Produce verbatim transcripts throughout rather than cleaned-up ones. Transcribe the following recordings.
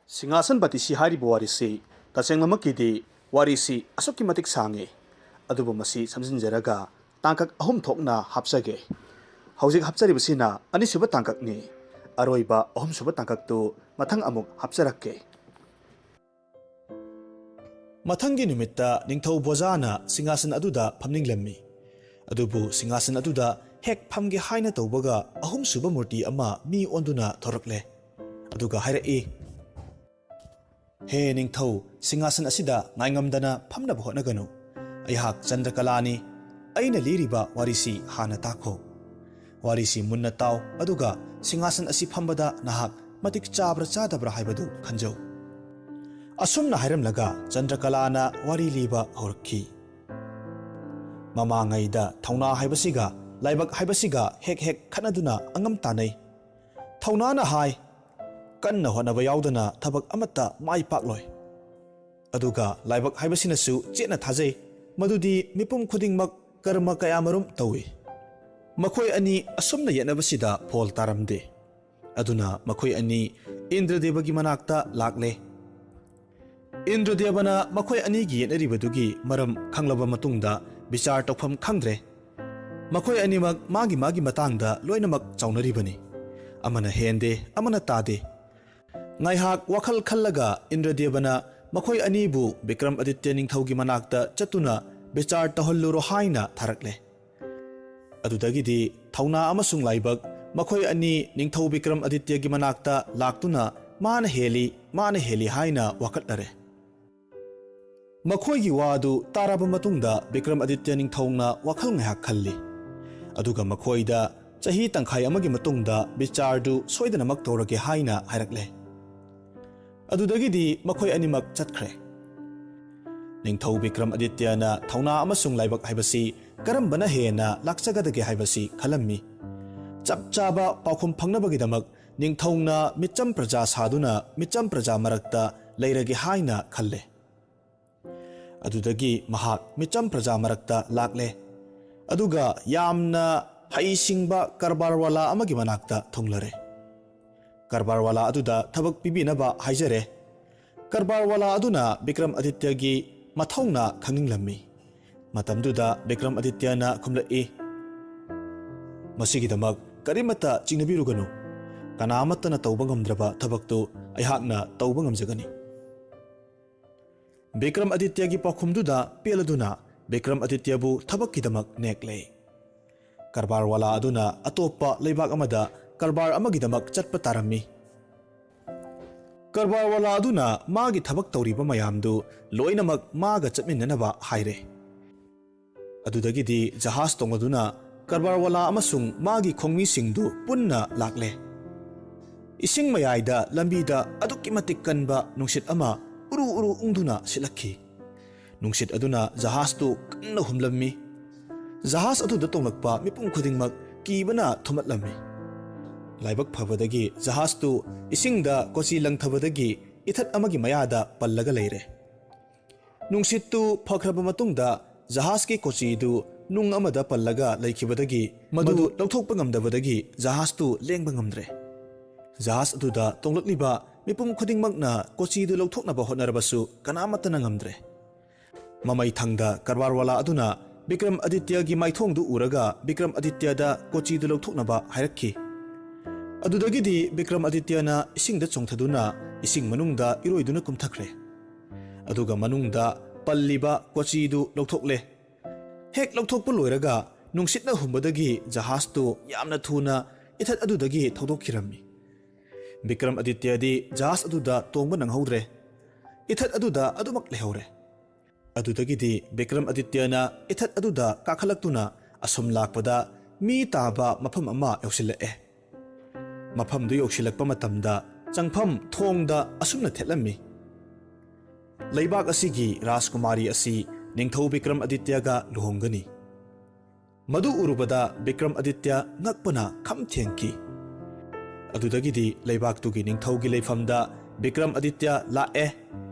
ꯁꯤꯡꯍꯥꯁꯟ ꯕꯇꯤꯁꯤ ꯍꯥꯏꯔꯤꯕ ꯋꯥꯔꯤꯁꯤ ꯇꯁꯦꯡꯅꯃꯛꯀꯤꯗꯤ ꯋꯥꯔꯤꯁꯤ ꯑꯁꯨꯛꯀꯤ ꯃꯇꯤꯛ ꯁꯥꯡꯉꯤ꯫ ꯑꯗꯨꯕꯨ ꯃꯁꯤ ꯁꯝꯖꯤꯟꯖꯔꯒ ꯇꯥꯡꯀꯛ ꯑꯍꯨꯝ ꯊꯣꯛꯅ ꯍꯥꯞꯆꯒꯦ꯫ ꯍꯧꯖꯤꯛ ꯍꯥꯞꯆꯔꯤꯕꯁꯤꯅ ꯑꯅꯤꯁꯨꯕ ꯇꯥꯡꯀꯛꯅꯤ꯫ ꯑꯔꯣꯏꯕ ꯑꯍꯨꯝꯁꯨꯕ ꯇꯥꯡꯀꯛꯇꯨ ꯃꯊꯪ ꯑꯃꯨꯛ ꯍꯥꯞꯆꯔꯛꯀꯦ꯫ ꯃꯊꯪꯒꯤ ꯅꯨꯃꯤꯠꯇ ꯅꯤꯡꯊꯧ ꯕꯣꯖꯥꯅ ꯁꯤꯡꯍꯥꯁꯟ ꯑꯗꯨꯗ ꯐꯝꯅꯤꯡꯂꯝꯃꯤ꯫ ꯑꯗꯨꯕꯨ ꯁꯤꯡꯍꯥꯁꯟ ꯑꯗꯨꯗ ꯍꯦꯛ ꯐꯝꯒꯦ ꯍꯥꯏꯅ ꯇꯧꯕꯒ ꯑꯍꯨꯝꯁꯨꯕ ꯃꯨꯔꯇꯤ ꯑꯃ ꯃꯤ ꯑꯣꯟꯗꯨꯅ ꯊꯣꯔꯛꯂꯦ꯫ ꯑꯗꯨꯒ ꯍꯥꯏꯔꯛꯏ, "ꯍꯦ ꯅꯤꯡꯊꯧ, ꯁꯤꯡꯍꯥꯁꯟ ꯑꯁꯤꯗ ꯉꯥꯏꯉꯝꯗꯅ ꯐꯝꯅꯕ ꯍꯣꯠꯅꯒꯅꯨ꯫ ꯑꯩꯍꯥꯛ ꯆꯟꯗ꯭ꯔꯀꯂꯥꯅꯤ꯫ ꯑꯩꯅ ꯂꯤꯔꯤꯕ ꯋꯥꯔꯤꯁꯤ ꯍꯥꯟꯅ ꯇꯥꯈꯣ꯫ ꯋꯥꯔꯤꯁꯤ ꯃꯨꯟꯅ ꯇꯥꯎ, ꯑꯗꯨꯒ ꯁꯤꯡꯍꯥꯁꯟ ꯑꯁꯤ ꯐꯝꯕꯗ ꯅꯍꯥꯛ ꯃꯇꯤꯛ ꯆꯥꯕ꯭ꯔꯥ ꯆꯥꯗꯕ꯭ꯔꯥ ꯍꯥꯏꯕꯗꯨ ꯈꯟꯖꯧ꯫" ꯑꯁꯨꯝꯅ ꯍꯥꯏꯔꯝꯂꯒ ꯆꯟꯗ꯭ꯔꯀꯂꯥꯅ ꯋꯥꯔꯤ ꯂꯤꯕ ꯍꯧꯔꯛꯈꯤ꯫ ꯃꯃꯥꯡꯉꯩꯗ ꯊꯧꯅꯥ ꯍꯥꯏꯕꯁꯤꯒ ꯂꯥꯏꯕꯛ ꯍꯥꯏꯕꯁꯤꯒ ꯍꯦꯛ ꯍꯦꯛ ꯈꯠꯅꯗꯨꯅ ꯑꯉꯝ ꯇꯥꯟꯅꯩ꯫ ꯊꯧꯅꯥꯅ ꯍꯥꯏ, "ꯀꯟꯅ ꯍꯣꯠꯅꯕ ꯌꯥꯎꯗꯅ ꯊꯕꯛ ꯑꯃꯠꯇ ꯃꯥꯏ ꯄꯥꯛꯂꯣꯏ꯫" ꯑꯗꯨꯒ ꯂꯥꯏꯕꯛ ꯍꯥꯏꯕꯁꯤꯅꯁꯨ ꯆꯦꯠꯅ ꯊꯥꯖꯩ, ꯃꯗꯨꯗꯤ ꯃꯤꯄꯨꯝ ꯈꯨꯗꯤꯡꯃꯛ ꯀꯔꯃ ꯀꯌꯥꯃꯔꯨꯝ ꯇꯧꯏ꯫ ꯃꯈꯣꯏ ꯑꯅꯤ ꯑꯁꯨꯝꯅ ꯌꯦꯠꯅꯕꯁꯤꯗ ꯐꯣꯜ ꯇꯥꯔꯝꯗꯦ꯫ ꯑꯗꯨꯅ ꯃꯈꯣꯏ ꯑꯅꯤ ꯏꯟꯗ꯭ꯔꯗꯦꯕꯒꯤ ꯃꯅꯥꯛꯇ ꯂꯥꯛꯂꯦ꯫ ꯏꯟꯗ꯭ꯔꯗꯦꯕꯅ ꯃꯈꯣꯏ ꯑꯅꯤꯒꯤ ꯌꯦꯠꯅꯔꯤꯕꯗꯨꯒꯤ ꯃꯔꯝ ꯈꯪꯂꯕ ꯃꯇꯨꯡꯗ ꯕꯤꯆꯥꯔ ꯇꯧꯐꯝ ꯈꯪꯗ꯭ꯔꯦ꯫ ꯃꯈꯣꯏ ꯑꯅꯤꯃꯛ ꯃꯥꯒꯤ ꯃꯥꯒꯤ ꯃꯇꯥꯡꯗ ꯂꯣꯏꯅꯃꯛ ꯆꯥꯎꯅꯔꯤꯕꯅꯤ꯫ ꯑꯃꯅ ꯍꯦꯟꯗꯦ, ꯑꯃꯅ ꯇꯥꯗꯦ꯫ ꯉꯥꯏꯍꯥꯛ ꯋꯥꯈꯜ ꯈꯜꯂꯒ ꯏꯟꯗ꯭ꯔꯗꯦꯕꯅ ꯃꯈꯣꯏ ꯑꯅꯤꯕꯨ ꯕꯤꯀ꯭ꯔꯝ ꯑꯗꯤꯇ꯭ꯌ ꯅꯤꯡꯊꯧꯒꯤ ꯃꯅꯥꯛꯇ ꯆꯠꯇꯨꯅ ꯕꯤꯆꯥꯔ ꯇꯧꯍꯜꯂꯨꯔꯣ ꯍꯥꯏꯅ ꯊꯥꯔꯛꯂꯦ꯫ ꯑꯗꯨꯗꯒꯤꯗꯤ ꯊꯧꯅꯥ ꯑꯃꯁꯨꯡ ꯂꯥꯏꯕꯛ ꯃꯈꯣꯏ ꯑꯅꯤ ꯅꯤꯡꯊꯧ ꯕꯤꯀ꯭ꯔꯝ ꯑꯗꯤꯇ꯭ꯌꯒꯤ ꯃꯅꯥꯛꯇ ꯂꯥꯛꯇꯨꯅ ꯃꯥꯅ ꯍꯦꯜꯂꯤ, ꯃꯥꯅ ꯍꯦꯜꯂꯤ ꯍꯥꯏꯅ ꯋꯥꯀꯠꯅꯔꯦ꯫ ꯃꯈꯣꯏꯒꯤ ꯋꯥ ꯑꯗꯨ ꯇꯥꯔꯕ ꯃꯇꯨꯡꯗ ꯕꯤꯀ꯭ꯔꯝ ꯑꯗꯤꯇ꯭ꯌ ꯅꯤꯡꯊꯧꯅ ꯋꯥꯈꯜ ꯉꯥꯏꯍꯥꯛ ꯈꯜꯂꯤ꯫ ꯑꯗꯨꯒ ꯃꯈꯣꯏꯗ ꯆꯍꯤ ꯇꯪꯈꯥꯏ ꯑꯃꯒꯤ ꯃꯇꯨꯡꯗ ꯕꯤꯆꯥꯔꯗꯨ ꯁꯣꯏꯗꯅꯃꯛ ꯇꯧꯔꯒꯦ ꯍꯥꯏꯅ ꯍꯥꯏꯔꯛꯂꯦ꯫ ꯑꯗꯨꯗꯒꯤꯗꯤ ꯃꯈꯣꯏ ꯑꯅꯤꯃꯛ ꯆꯠꯈ꯭ꯔꯦ꯫ ꯅꯤꯡꯊꯧ ꯕꯤꯀ꯭ꯔꯝ ꯑꯗꯤꯇ꯭ꯌꯅ ꯊꯧꯅꯥ ꯑꯃꯁꯨꯡ ꯂꯥꯏꯕꯛ ꯍꯥꯏꯕꯁꯤ ꯀꯔꯝꯕꯅ ꯍꯦꯟꯅ ꯂꯥꯛꯆꯒꯗꯒꯦ ꯍꯥꯏꯕꯁꯤ ꯈꯜꯂꯝꯃꯤ꯫ ꯆꯞ ꯆꯥꯕ ꯄꯥꯎꯈꯨꯝ ꯐꯪꯅꯕꯒꯤꯗꯃꯛ ꯅꯤꯡꯊꯧꯅ ꯃꯤꯆꯝ ꯄ꯭ꯔꯖꯥ ꯁꯥꯗꯨꯅ ꯃꯤꯆꯝ ꯄ꯭ꯔꯖꯥ ꯃꯔꯛꯇ ꯂꯩꯔꯒꯦ ꯍꯥꯏꯅ ꯈꯜꯂꯦ꯫ ꯑꯗꯨꯗꯒꯤ ꯃꯍꯥꯛ ꯃꯤꯆꯝ ꯄ꯭ꯔꯖꯥ ꯃꯔꯛꯇ ꯂꯥꯛꯂꯦ꯫ ꯑꯗꯨꯒ ꯌꯥꯝꯅ ꯍꯩꯁꯤꯡꯕ ꯀꯔꯕꯥꯔꯋꯥꯂꯥ ꯑꯃꯒꯤ ꯃꯅꯥꯛꯇ ꯊꯨꯡꯂꯔꯦ꯫ ꯀꯔꯕꯥꯔꯋꯥꯂꯥ ꯑꯗꯨꯗ ꯊꯕꯛ ꯄꯤꯕꯤꯅꯕ ꯍꯥꯏꯖꯔꯦ꯫ ꯀꯔꯕꯥꯔꯋꯥꯂꯥ ꯑꯗꯨꯅ ꯕꯤꯀ꯭ꯔꯝ ꯑꯗꯤꯇ꯭ꯌꯒꯤ ꯃꯊꯧꯅ ꯈꯪꯅꯤꯡꯂꯝꯃꯤ꯫ ꯃꯇꯝꯗꯨꯗ ꯕꯤꯀ꯭ꯔꯝ ꯑꯗꯤꯇ꯭ꯌꯅ ꯈꯨꯝꯂꯛꯏ, "ꯃꯁꯤꯒꯤꯗꯃꯛ ꯀꯔꯤꯃꯠꯇ ꯆꯤꯡꯅꯕꯤꯔꯨꯒꯅꯨ꯫ ꯀꯅꯥꯃꯠꯇꯅ ꯇꯧꯕ ꯉꯝꯗ꯭ꯔꯕ ꯊꯕꯛꯇꯨ ꯑꯩꯍꯥꯛꯅ ꯇꯧꯕ ꯉꯝꯖꯒꯅꯤ꯫" ꯕꯤꯀ꯭ꯔꯝ ꯑꯗꯤꯇ꯭ꯌꯒꯤ ꯄꯥꯎꯈꯨꯝꯗꯨꯗ ꯄꯦꯜꯂꯗꯨꯅ ꯕꯤꯀ꯭ꯔꯝ ꯑꯗꯤꯇ꯭ꯌꯕꯨ ꯊꯕꯛꯀꯤꯗꯃꯛ ꯅꯦꯛꯂꯦ꯫ ꯀꯔꯕꯥꯔꯋꯥꯂꯥ ꯑꯗꯨꯅ ꯑꯇꯣꯞꯄ ꯂꯩꯕꯥꯛ ꯑꯃꯗ ꯀꯔꯕꯥꯔ ꯑꯃꯒꯤꯗꯃꯛ ꯆꯠꯄ ꯇꯥꯔꯝꯃꯤ꯫ ꯀꯔꯕꯥꯔꯋꯥꯂꯥ ꯑꯗꯨꯅ ꯃꯥꯒꯤ ꯊꯕꯛ ꯇꯧꯔꯤꯕ ꯃꯌꯥꯝꯗꯨ ꯂꯣꯏꯅꯃꯛ ꯃꯥꯒ ꯆꯠꯃꯤꯟꯅꯅꯕ ꯍꯥꯏꯔꯦ꯫ ꯑꯗꯨꯗꯒꯤꯗꯤ ꯖꯍꯥꯖ ꯇꯣꯡꯂꯗꯨꯅ ꯀꯔꯕꯥꯔꯋꯥꯂꯥ ꯑꯃꯁꯨꯡ ꯃꯥꯒꯤ ꯈꯣꯡꯃꯤꯁꯤꯡꯗꯨ ꯄꯨꯟꯅ ꯂꯥꯛꯂꯦ꯫ ꯏꯁꯤꯡ ꯃꯌꯥꯏꯗ ꯂꯝꯕꯤꯗ ꯑꯗꯨꯛꯀꯤ ꯃꯇꯤꯛ ꯀꯟꯕ ꯅꯨꯡꯁꯤꯠ ꯑꯃ ꯎꯔꯨ ꯎꯔꯨ ꯎꯪꯗꯨꯅ ꯁꯤꯠꯂꯛꯈꯤ꯫ ꯅꯨꯡꯁꯤꯠ ꯑꯗꯨꯅ ꯖꯍꯥꯖꯇꯨ ꯀꯟꯅ ꯍꯨꯝꯂꯝꯃꯤ꯫ ꯖꯍꯥꯖ ꯑꯗꯨꯗ ꯇꯣꯡꯂꯛꯄ ꯃꯤꯄꯨꯝ ꯈꯨꯗꯤꯡꯃꯛ ꯀꯤꯕꯅ ꯊꯨꯝꯃꯠꯂꯝꯃꯤ꯫ ꯂꯥꯏꯕꯛ ꯐꯕꯗꯒꯤ ꯖꯍꯥꯖꯇꯨ ꯏꯁꯤꯡꯗ ꯀꯣꯆꯤ ꯂꯪꯊꯕꯗꯒꯤ ꯏꯊꯠ ꯑꯃꯒꯤ ꯃꯌꯥꯗ ꯄꯜꯂꯒ ꯂꯩꯔꯦ꯫ ꯅꯨꯡꯁꯤꯠꯇꯨ ꯐꯈ꯭ꯔꯕ ꯃꯇꯨꯡꯗ ꯖꯍꯥꯖꯀꯤ ꯀꯣꯆꯤꯗꯨ ꯅꯨꯡ ꯑꯃꯗ ꯄꯜꯂꯒ ꯂꯩꯈꯤꯕꯗꯒꯤ ꯃꯗꯨ ꯂꯧꯊꯣꯛꯄ ꯉꯝꯗꯕꯗꯒꯤ ꯖꯍꯥꯖꯇꯨ ꯂꯦꯡꯕ ꯉꯝꯗ꯭ꯔꯦ꯫ ꯖꯍꯥꯖ ꯑꯗꯨꯗ ꯇꯣꯡꯂꯛꯂꯤꯕ ꯃꯤꯄꯨꯝ ꯈꯨꯗꯤꯡꯃꯛꯅ ꯀꯣꯆꯤꯗꯨ ꯂꯧꯊꯣꯛꯅꯕ ꯍꯣꯠꯅꯔꯕꯁꯨ ꯀꯅꯥꯃꯠꯇꯅ ꯉꯝꯗ꯭ꯔꯦ꯫ ꯃꯃꯩ ꯊꯪꯗ ꯀꯔꯕꯥꯔꯋꯥꯂꯥ ꯑꯗꯨꯅ ꯕꯤꯀ꯭ꯔꯝ ꯑꯗꯤꯇ꯭ꯌꯒꯤ ꯃꯥꯏꯊꯣꯡꯗꯨ ꯎꯔꯒ ꯕꯤꯀ꯭ꯔꯝ ꯑꯗꯤꯇ꯭ꯌꯗ ꯀꯣꯆꯤꯗꯨ ꯂꯧꯊꯣꯛꯅꯕ ꯍꯥꯏꯔꯛꯈꯤ꯫ ꯑꯗꯨꯗꯒꯤꯗꯤ ꯕꯤꯀ꯭ꯔꯝ ꯑꯗꯤꯇ꯭ꯌꯅ ꯏꯁꯤꯡꯗ ꯆꯣꯡꯊꯗꯨꯅ ꯏꯁꯤꯡ ꯃꯅꯨꯡꯗ ꯏꯔꯣꯏꯗꯨꯅ ꯀꯨꯝꯊꯈ꯭ꯔꯦ꯫ ꯑꯗꯨꯒ ꯃꯅꯨꯡꯗ ꯄꯜꯂꯤꯕ ꯀꯣꯆꯤꯗꯨ ꯂꯧꯊꯣꯛꯂꯦ꯫ ꯍꯦꯛ ꯂꯧꯊꯣꯛꯄ ꯂꯣꯏꯔꯒ ꯅꯨꯡꯁꯤꯠꯅ ꯍꯨꯝꯕꯗꯒꯤ ꯖꯍꯥꯖꯇꯨ ꯌꯥꯝꯅ ꯊꯨꯅ ꯏꯊꯠ ꯑꯗꯨꯗꯒꯤ ꯊꯧꯗꯣꯛꯈꯤꯔꯝꯃꯤ꯫ ꯕꯤꯀ꯭ꯔꯝ ꯑꯗꯤꯇ꯭ꯌꯗꯤ ꯖꯍꯥꯖ ꯑꯗꯨꯗ ꯇꯣꯡꯕ ꯅꯪꯍꯧꯗ꯭ꯔꯦ꯫ ꯏꯊꯠ ꯑꯗꯨꯗ ꯑꯗꯨꯃꯛ ꯂꯩꯍꯧꯔꯦ꯫ ꯑꯗꯨꯗꯒꯤꯗꯤ ꯕꯤꯀ꯭ꯔꯝ ꯑꯗꯤꯇ꯭ꯌꯅ ꯏꯊꯠ ꯑꯗꯨꯗ ꯀꯥꯈꯠꯂꯛꯇꯨꯅ ꯑꯁꯨꯝ ꯂꯥꯛꯄꯗ ꯃꯤ ꯇꯥꯕ ꯃꯐꯝ ꯑꯃ ꯌꯧꯁꯤꯜꯂꯛꯑꯦ꯫ ꯃꯐꯝꯗꯨ ꯌꯧꯁꯤꯜꯂꯛꯄ ꯃꯇꯝꯗ ꯆꯪꯐꯝ ꯊꯣꯡꯗ ꯑꯁꯨꯝꯅ ꯊꯦꯠꯂꯝꯃꯤ, "ꯂꯩꯕꯥꯛ ꯑꯁꯤꯒꯤ ꯔꯥꯖꯀꯨꯃꯥꯔꯤ ꯑꯁꯤ ꯅꯤꯡꯊꯧ ꯕꯤꯀ꯭ꯔꯝ ꯑꯗꯤꯇ꯭ꯌꯒ ꯂꯨꯍꯣꯡꯒꯅꯤ꯫" ꯃꯗꯨ ꯎꯔꯨꯕꯗ ꯕꯤꯀ꯭ꯔꯝ ꯑꯗꯤꯇ꯭ꯌ ꯉꯛꯄꯅ ꯈꯝ ꯊꯦꯡꯈꯤ꯫ ꯑꯗꯨꯗꯒꯤꯗꯤ ꯂꯩꯕꯥꯛꯇꯨꯒꯤ ꯅꯤꯡꯊꯧꯒꯤ ꯂꯩꯐꯝꯗ ꯕꯤꯀ꯭ꯔꯝ ꯑꯗꯤꯇ꯭ꯌ ꯂꯥꯛꯑꯦ꯫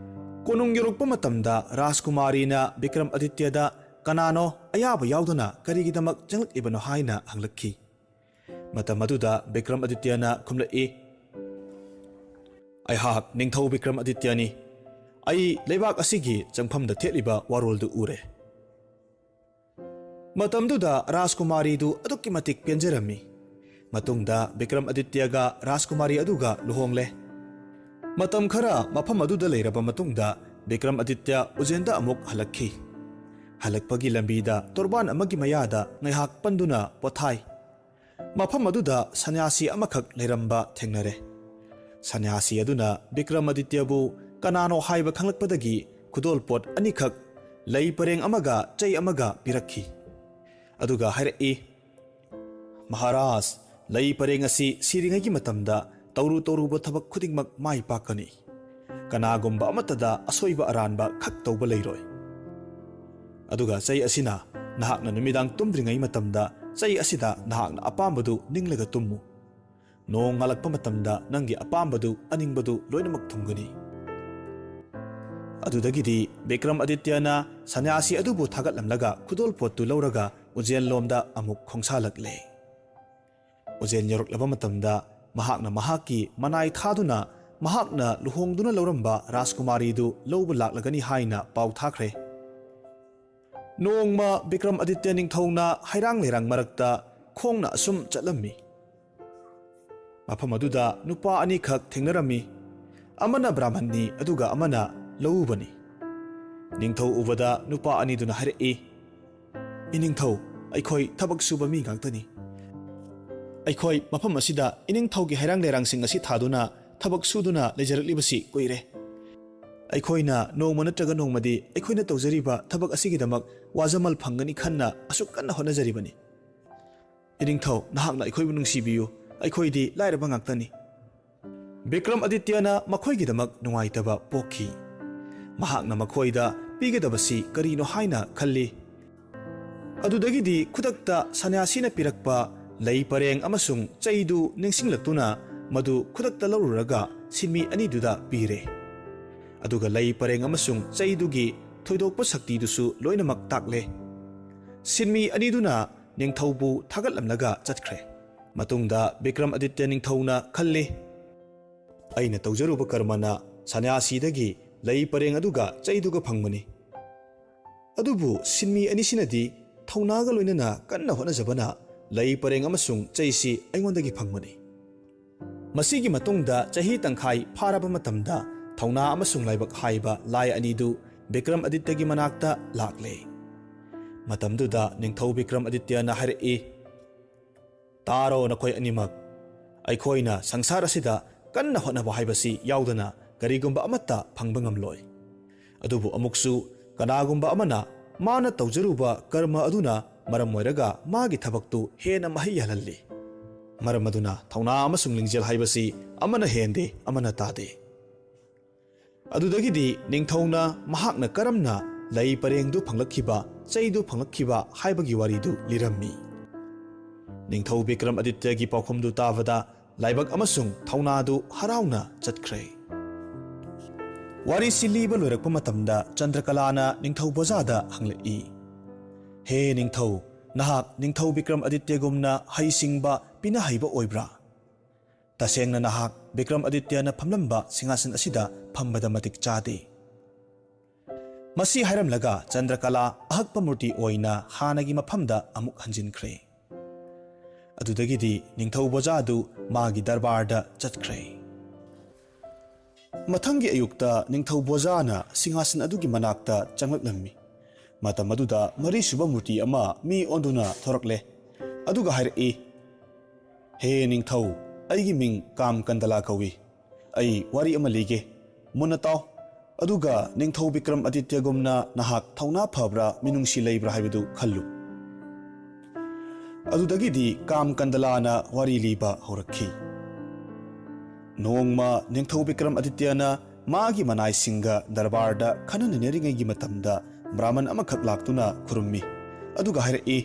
ꯀꯣꯅꯨꯡ ꯌꯧꯔꯛꯄ ꯃꯇꯝꯗ ꯔꯥꯖꯀꯨꯃꯥꯔꯤꯅ ꯕꯤꯀ꯭ꯔꯝ ꯑꯗꯤꯇ꯭ꯌꯗ, "ꯀꯅꯥꯅꯣ? ꯑꯌꯥꯕ ꯌꯥꯎꯗꯅ ꯀꯔꯤꯒꯤꯗꯃꯛ ꯆꯪꯂꯛꯂꯤꯕꯅꯣ?" ꯍꯥꯏꯅ ꯍꯪꯂꯛꯈꯤ꯫ ꯃꯇꯝ ꯑꯗꯨꯗ ꯕꯤꯀ꯭ꯔꯝ ꯑꯗꯤꯇ꯭ꯌꯅ ꯈꯨꯝꯂꯛꯏ, ꯑꯩꯍꯥꯛ ꯅꯤꯡꯊꯧ ꯕꯤꯀ꯭ꯔꯝ ꯑꯗꯤꯇ꯭ꯌꯅꯤ꯫ ꯑꯩ ꯂꯩꯕꯥꯛ ꯑꯁꯤꯒꯤ ꯆꯪꯐꯝꯗ ꯊꯦꯠꯂꯤꯕ ꯋꯥꯔꯣꯜꯗꯨ ꯎꯔꯦ꯫ ꯃꯇꯝꯗꯨꯗ ꯔꯥꯖꯀꯨꯃꯥꯔꯤꯗꯨ ꯑꯗꯨꯛꯀꯤ ꯃꯇꯤꯛ ꯄꯦꯟꯖꯔꯝꯃꯤ꯫ ꯃꯇꯨꯡꯗ ꯕꯤꯀ꯭ꯔꯝ ꯑꯗꯤꯇ꯭ꯌꯒ ꯔꯥꯖꯀꯨꯃꯥꯔꯤ ꯑꯗꯨꯒ ꯂꯨꯍꯣꯡꯂꯦ꯫ ꯃꯇꯝ ꯈꯔ ꯃꯐꯝ ꯑꯗꯨꯗ ꯂꯩꯔꯕ ꯃꯇꯨꯡꯗ ꯕꯤꯀ꯭ꯔꯝ ꯑꯗꯤꯇ꯭ꯌ ꯎꯖꯦꯟꯗ ꯑꯃꯨꯛ ꯍꯜꯂꯛꯈꯤ꯫ ꯍꯜꯂꯛꯄꯒꯤ ꯂꯝꯕꯤꯗ ꯇꯣꯔꯕꯥꯟ ꯑꯃꯒꯤ ꯃꯌꯥꯗ ꯉꯥꯏꯍꯥꯛ ꯄꯟꯗꯨꯅ ꯄꯣꯊꯥꯏ꯫ ꯃꯐꯝ ꯑꯗꯨꯗ ꯁꯟꯌꯥꯁꯤ ꯑꯃꯈꯛ ꯂꯩꯔꯝꯕ ꯊꯦꯡꯅꯔꯦ꯫ ꯁꯟꯌꯥꯁꯤ ꯑꯗꯨꯅ ꯕꯤꯀ꯭ꯔꯝ ꯑꯗꯤꯇ꯭ꯌꯕꯨ ꯀꯅꯥꯅꯣ ꯍꯥꯏꯕ ꯈꯪꯂꯛꯄꯗꯒꯤ ꯈꯨꯗꯣꯜꯄꯣꯠ ꯑꯅꯤꯈꯛ, ꯂꯩ ꯄꯔꯦꯡ ꯑꯃꯒ ꯆꯩ ꯑꯃꯒ ꯄꯤꯔꯛꯈꯤ꯫ ꯑꯗꯨꯒ ꯍꯥꯏꯔꯛꯏ, "ꯃꯍꯥꯔꯥꯖ, ꯂꯩ ꯄꯔꯦꯡ ꯑꯁꯤ ꯁꯤꯔꯤꯉꯩꯒꯤ ꯃꯇꯝꯗ ꯇꯧꯔꯨ ꯇꯧꯔꯨꯕ ꯊꯕꯛ ꯈꯨꯗꯤꯡꯃꯛ ꯃꯥꯏ ꯄꯥꯛꯀꯅꯤ꯫ ꯀꯅꯥꯒꯨꯝꯕ ꯑꯃꯠꯇꯗ ꯑꯁꯣꯏꯕ ꯑꯔꯥꯟꯕ ꯈꯛ ꯇꯧꯕ ꯂꯩꯔꯣꯏ꯫ ꯑꯗꯨꯒ ꯆꯩ ꯑꯁꯤꯅ ꯅꯍꯥꯛꯅ ꯅꯨꯃꯤꯗꯥꯡ ꯇꯨꯝꯗ꯭ꯔꯤꯉꯩ ꯃꯇꯝꯗ ꯆꯩ ꯑꯁꯤꯗ ꯅꯍꯥꯛꯅ ꯑꯄꯥꯝꯕꯗꯨ ꯅꯤꯡꯂꯒ ꯇꯨꯝꯃꯨ꯫ ꯅꯣꯡ ꯉꯥꯜꯂꯛꯄ ꯃꯇꯝꯗ ꯅꯪꯒꯤ ꯑꯄꯥꯝꯕꯗꯨ, ꯑꯅꯤꯡꯕꯗꯨ ꯂꯣꯏꯅꯃꯛ ꯊꯨꯡꯒꯅꯤ"꯫ ꯑꯗꯨꯗꯒꯤꯗꯤ ꯕꯤꯀ꯭ꯔꯝ ꯑꯗꯤꯇ꯭ꯌꯅ ꯁꯟꯌꯥꯁꯤ ꯑꯗꯨꯕꯨ ꯊꯥꯒꯠꯂꯝꯂꯒ ꯈꯨꯗꯣꯜꯄꯣꯠꯇꯨ ꯂꯧꯔꯒ ꯎꯖꯦꯟꯂꯣꯝꯗ ꯑꯃꯨꯛ ꯈꯣꯡꯁꯥꯜꯂꯛꯂꯦ꯫ ꯎꯖꯦꯟ ꯌꯧꯔꯛꯂꯕ ꯃꯇꯝꯗ ꯃꯍꯥꯛꯅ ꯃꯍꯥꯛꯀꯤ ꯃꯅꯥꯏ ꯊꯥꯗꯨꯅ ꯃꯍꯥꯛꯅ ꯂꯨꯍꯣꯡꯗꯨꯅ ꯂꯧꯔꯝꯕ ꯔꯥꯖꯀꯨꯃꯥꯔꯤꯗꯨ ꯂꯧꯕ ꯂꯥꯛꯂꯒꯅꯤ ꯍꯥꯏꯅ ꯄꯥꯎ ꯊꯥꯈ꯭ꯔꯦ꯫ ꯅꯣꯡꯃ ꯕꯤꯀ꯭ꯔꯝ ꯑꯗꯤꯇ꯭ꯌ ꯅꯤꯡꯊꯧꯅ ꯍꯩꯔꯥꯡ ꯂꯩꯔꯥꯡ ꯃꯔꯛꯇ ꯈꯣꯡꯅ ꯑꯁꯨꯝ ꯆꯠꯂꯝꯃꯤ꯫ ꯃꯐꯝ ꯑꯗꯨꯗ ꯅꯨꯄꯥ ꯑꯅꯤꯈꯛ ꯊꯦꯡꯅꯔꯝꯃꯤ꯫ ꯑꯃꯅ ꯕ꯭ꯔꯥꯍꯃꯟꯅꯤ, ꯑꯗꯨꯒ ꯑꯃꯅ ꯂꯧꯎꯕꯅꯤ꯫ ꯅꯤꯡꯊꯧ ꯎꯕꯗ ꯅꯨꯄꯥ ꯑꯅꯤꯗꯨꯅ ꯍꯥꯏꯔꯛꯏ, "ꯏꯅꯤꯡꯊꯧ, ꯑꯩꯈꯣꯏ ꯊꯕꯛ ꯁꯨꯕ ꯃꯤ ꯉꯥꯛꯇꯅꯤ꯫ ꯑꯩꯈꯣꯏ ꯃꯐꯝ ꯑꯁꯤꯗ ꯏꯅꯤꯡꯊꯧꯒꯤ ꯍꯩꯔꯥꯡ ꯂꯩꯔꯥꯡꯁꯤꯡ ꯑꯁꯤ ꯊꯥꯗꯨꯅ ꯊꯕꯛ ꯁꯨꯗꯨꯅ ꯂꯩꯖꯔꯛꯂꯤꯕꯁꯤ ꯀꯨꯏꯔꯦ꯫ ꯑꯩꯈꯣꯏꯅ ꯅꯣꯡꯃ ꯅꯠꯇ꯭ꯔꯒ ꯅꯣꯡꯃꯗꯤ ꯑꯩꯈꯣꯏꯅ ꯇꯧꯖꯔꯤꯕ ꯊꯕꯛ ꯑꯁꯤꯒꯤꯗꯃꯛ ꯋꯥꯖꯃꯜ ꯐꯪꯒꯅꯤ ꯈꯟꯅ ꯑꯁꯨꯛ ꯀꯟꯅ ꯍꯣꯠꯅꯖꯔꯤꯕꯅꯤ꯫ ꯏꯅꯤꯡꯊꯧ, ꯅꯍꯥꯛꯅ ꯑꯩꯈꯣꯏꯕꯨ ꯅꯨꯡꯁꯤꯕꯤꯌꯨ, ꯑꯩꯈꯣꯏꯗꯤ ꯂꯥꯏꯔꯕ ꯉꯥꯛꯇꯅꯤ"꯫ ꯕꯤꯀ꯭ꯔꯝ ꯑꯗꯤꯇ꯭ꯌꯅ ꯃꯈꯣꯏꯒꯤꯗꯃꯛ ꯅꯨꯡꯉꯥꯏꯇꯕ ꯄꯣꯛꯈꯤ꯫ ꯃꯍꯥꯛꯅ ꯃꯈꯣꯏꯗ ꯄꯤꯒꯗꯕꯁꯤ ꯀꯔꯤꯅꯣ ꯍꯥꯏꯅ ꯈꯜꯂꯤ꯫ ꯑꯗꯨꯗꯒꯤꯗꯤ ꯈꯨꯗꯛꯇ ꯁꯟꯌꯥꯁꯤꯅ ꯄꯤꯔꯛꯄ ꯂꯩ ꯄꯔꯦꯡ ꯑꯃꯁꯨꯡ ꯆꯩꯗꯨ ꯅꯤꯡꯁꯤꯡꯂꯛꯇꯨꯅ ꯃꯗꯨ ꯈꯨꯗꯛꯇ ꯂꯧꯔꯨꯔꯒ ꯁꯤꯟꯃꯤ ꯑꯅꯤꯗꯨꯗ ꯄꯤꯔꯦ꯫ ꯑꯗꯨꯒ ꯂꯩ ꯄꯔꯦꯡ ꯑꯃꯁꯨꯡ ꯆꯩꯗꯨꯒꯤ ꯊꯣꯏꯗꯣꯛꯄ ꯁꯛꯇꯤꯗꯨꯁꯨ ꯂꯣꯏꯅꯃꯛ ꯇꯥꯛꯂꯦ꯫ ꯁꯤꯟꯃꯤ ꯑꯅꯤꯗꯨꯅ ꯅꯤꯡꯊꯧꯕꯨ ꯊꯥꯒꯠꯂꯝꯂꯒ ꯆꯠꯈ꯭ꯔꯦ꯫ ꯃꯇꯨꯡꯗ ꯕꯤꯀ꯭ꯔꯝ ꯑꯗꯤꯇ꯭ꯌ ꯅꯤꯡꯊꯧꯅ ꯈꯜꯂꯤ, ꯑꯩꯅ ꯇꯧꯖꯔꯨꯕ ꯀꯔꯃꯅ ꯁꯟꯌꯥꯁꯤꯗꯒꯤ ꯂꯩ ꯄꯔꯦꯡ ꯑꯗꯨꯒ ꯆꯩꯗꯨꯒ ꯐꯪꯕꯅꯤ꯫ ꯑꯗꯨꯕꯨ ꯁꯤꯟꯃꯤ ꯑꯅꯤꯁꯤꯅꯗꯤ ꯊꯧꯅꯥꯒ ꯂꯣꯏꯅꯅ ꯀꯟꯅ ꯍꯣꯠꯅꯖꯕꯅ ꯂꯩ ꯄꯔꯦꯡ ꯑꯃꯁꯨꯡ ꯆꯩꯁꯤ ꯑꯩꯉꯣꯟꯗꯒꯤ ꯐꯪꯕꯅꯤ꯫ ꯃꯁꯤꯒꯤ ꯃꯇꯨꯡꯗ ꯆꯍꯤ ꯇꯪꯈꯥꯏ ꯐꯥꯔꯕ ꯃꯇꯝꯗ ꯊꯧꯅꯥ ꯑꯃꯁꯨꯡ ꯂꯥꯏꯕꯛ ꯍꯥꯏꯕ ꯂꯥꯏ ꯑꯅꯤꯗꯨ ꯕꯤꯀ꯭ꯔꯝ ꯑꯗꯤꯇ꯭ꯌꯒꯤ ꯃꯅꯥꯛꯇ ꯂꯥꯛꯂꯦ꯫ ꯃꯇꯝꯗꯨꯗ ꯅꯤꯡꯊꯧ ꯕꯤꯀ꯭ꯔꯝ ꯑꯗꯤꯇ꯭ꯌꯅ ꯍꯥꯏꯔꯛꯏ, "ꯇꯥꯔꯣ ꯅꯈꯣꯏ ꯑꯅꯤꯃꯛ, ꯑꯩꯈꯣꯏꯅ ꯁꯪꯁꯥꯔ ꯑꯁꯤꯗ ꯀꯟꯅ ꯍꯣꯠꯅꯕ ꯍꯥꯏꯕꯁꯤ ꯌꯥꯎꯗꯅ ꯀꯔꯤꯒꯨꯝꯕ ꯑꯃꯠꯇ ꯐꯪꯕ ꯉꯝꯂꯣꯏ꯫ ꯑꯗꯨꯕꯨ ꯑꯃꯨꯛꯁꯨ ꯀꯅꯥꯒꯨꯝꯕ ꯑꯃꯅ ꯃꯥꯅ ꯇꯧꯖꯔꯨꯕ ꯀꯔꯃ ꯑꯗꯨꯅ ꯃꯔꯝ ꯑꯣꯏꯔꯒ ꯃꯥꯒꯤ ꯊꯕꯛꯇꯨ ꯍꯦꯟꯅ ꯃꯍꯩ ꯌꯥꯜꯍꯜꯂꯤ꯫ ꯃꯔꯝ ꯑꯗꯨꯅ ꯊꯧꯅꯥ ꯑꯃꯁꯨꯡ ꯂꯤꯡꯖꯦꯜ ꯍꯥꯏꯕꯁꯤ ꯑꯃꯅ ꯍꯦꯟꯗꯦ, ꯑꯃꯅ ꯇꯥꯗꯦ꯫" ꯑꯗꯨꯗꯒꯤꯗꯤ ꯅꯤꯡꯊꯧꯅ ꯃꯍꯥꯛꯅ ꯀꯔꯝꯅ ꯂꯩ ꯄꯔꯦꯡꯗꯨ ꯐꯪꯂꯛꯈꯤꯕ, ꯆꯩꯗꯨ ꯐꯪꯂꯛꯈꯤꯕ ꯍꯥꯏꯕꯒꯤ ꯋꯥꯔꯤꯗꯨ ꯂꯤꯔꯝꯃꯤ꯫ ꯅꯤꯡꯊꯧ ꯕꯤꯀ꯭ꯔꯝ ꯑꯗꯤꯇ꯭ꯌꯒꯤ ꯄꯥꯎꯈꯨꯝꯗꯨ ꯇꯥꯕꯗ ꯂꯥꯏꯕꯛ ꯑꯃꯁꯨꯡ ꯊꯧꯅꯥꯗꯨ ꯍꯔꯥꯎꯅ ꯆꯠꯈ꯭ꯔꯦ꯫ ꯋꯥꯔꯤꯁꯤ ꯂꯤꯕ ꯂꯣꯏꯔꯛꯄ ꯃꯇꯝꯗ ꯆꯟꯗ꯭ꯔꯀꯂꯥꯅ ꯅꯤꯡꯊꯧ ꯕꯣꯖꯥꯗ ꯍꯪꯂꯛꯏ, "ꯍꯦ ꯅꯤꯡꯊꯧ, ꯅꯍꯥꯛ ꯅꯤꯡꯊꯧ ꯕꯤꯀ꯭ꯔꯝ ꯑꯗꯤꯇ꯭ꯌꯒꯨꯝꯅ ꯍꯩꯁꯤꯡꯕ, ꯄꯤꯅ ꯍꯩꯕ ꯑꯣꯏꯕ꯭ꯔꯥ? ꯇꯁꯦꯡꯅ ꯅꯍꯥꯛ ꯕꯤꯀ꯭ꯔꯝ ꯑꯗꯤꯇ꯭ꯌꯅ ꯐꯝꯂꯝꯕ ꯁꯤꯡꯍꯥꯁꯟ ꯑꯁꯤꯗ ꯐꯝꯕꯗ ꯃꯇꯤꯛ ꯆꯥꯗꯦ꯫" ꯃꯁꯤ ꯍꯥꯏꯔꯝꯂꯒ ꯆꯟꯗ꯭ꯔꯀꯂꯥ ꯑꯍꯛꯄ ꯃꯨꯔꯇꯤ ꯑꯣꯏꯅ ꯍꯥꯟꯅꯒꯤ ꯃꯐꯝꯗ ꯑꯃꯨꯛ ꯍꯟꯖꯤꯟꯈ꯭ꯔꯦ꯫ ꯑꯗꯨꯗꯒꯤꯗꯤ ꯅꯤꯡꯊꯧ ꯕꯣꯖꯥꯗꯨ ꯃꯥꯒꯤ ꯗꯔꯕꯥꯔꯗ ꯆꯠꯈ꯭ꯔꯦ꯫ ꯃꯊꯪꯒꯤ ꯑꯌꯨꯛꯇ ꯅꯤꯡꯊꯧ ꯕꯣꯖꯥꯅ ꯁꯤꯡꯍꯥꯁꯟ ꯑꯗꯨꯒꯤ ꯃꯅꯥꯛꯇ ꯆꯪꯂꯛꯂꯝꯃꯤ꯫ ꯃꯇꯝ ꯑꯗꯨꯗ ꯃꯔꯤꯁꯨꯕ ꯃꯨꯔꯇꯤ ꯑꯃ ꯃꯤ ꯑꯣꯟꯗꯨꯅ ꯊꯣꯔꯛꯂꯦ꯫ ꯑꯗꯨꯒ ꯍꯥꯏꯔꯛꯏ, "ꯍꯦ ꯅꯤꯡꯊꯧ, ꯑꯩꯒꯤ ꯃꯤꯡ ꯀꯥꯝ ꯀꯟꯗꯂꯥ ꯀꯧꯏ꯫ ꯑꯩ ꯋꯥꯔꯤ ꯑꯃ ꯂꯤꯒꯦ, ꯃꯨꯟꯅ ꯇꯥꯎ꯫ ꯑꯗꯨꯒ ꯅꯤꯡꯊꯧ ꯕꯤꯀ꯭ꯔꯝ ꯑꯗꯤꯇ꯭ꯌꯒꯨꯝꯅ ꯅꯍꯥꯛ ꯊꯧꯅꯥ ꯐꯕ꯭ꯔꯥ, ꯃꯤꯅꯨꯡꯁꯤ ꯂꯩꯕ꯭ꯔꯥ ꯍꯥꯏꯕꯗꯨ ꯈꯜꯂꯨ꯫" ꯑꯗꯨꯗꯒꯤꯗꯤ ꯀꯥꯝ ꯀꯟꯗꯂꯥꯅ ꯋꯥꯔꯤ ꯂꯤꯕ ꯍꯧꯔꯛꯈꯤ꯫ ꯅꯣꯡꯃ ꯅꯤꯡꯊꯧ ꯕꯤꯀ꯭ꯔꯝ ꯑꯗꯤꯇ꯭ꯌꯅ ꯃꯥꯒꯤ ꯃꯅꯥꯏꯁꯤꯡꯒ ꯗꯔꯕꯥꯔꯗ ꯈꯟꯅ ꯅꯩꯅꯔꯤꯉꯩꯒꯤ ꯃꯇꯝꯗ ꯕ꯭ꯔꯥꯍꯃꯟ ꯑꯃꯈꯛ ꯂꯥꯛꯇꯨꯅ ꯈꯨꯔꯨꯝꯃꯤ꯫ ꯑꯗꯨꯒ ꯍꯥꯏꯔꯛꯏ,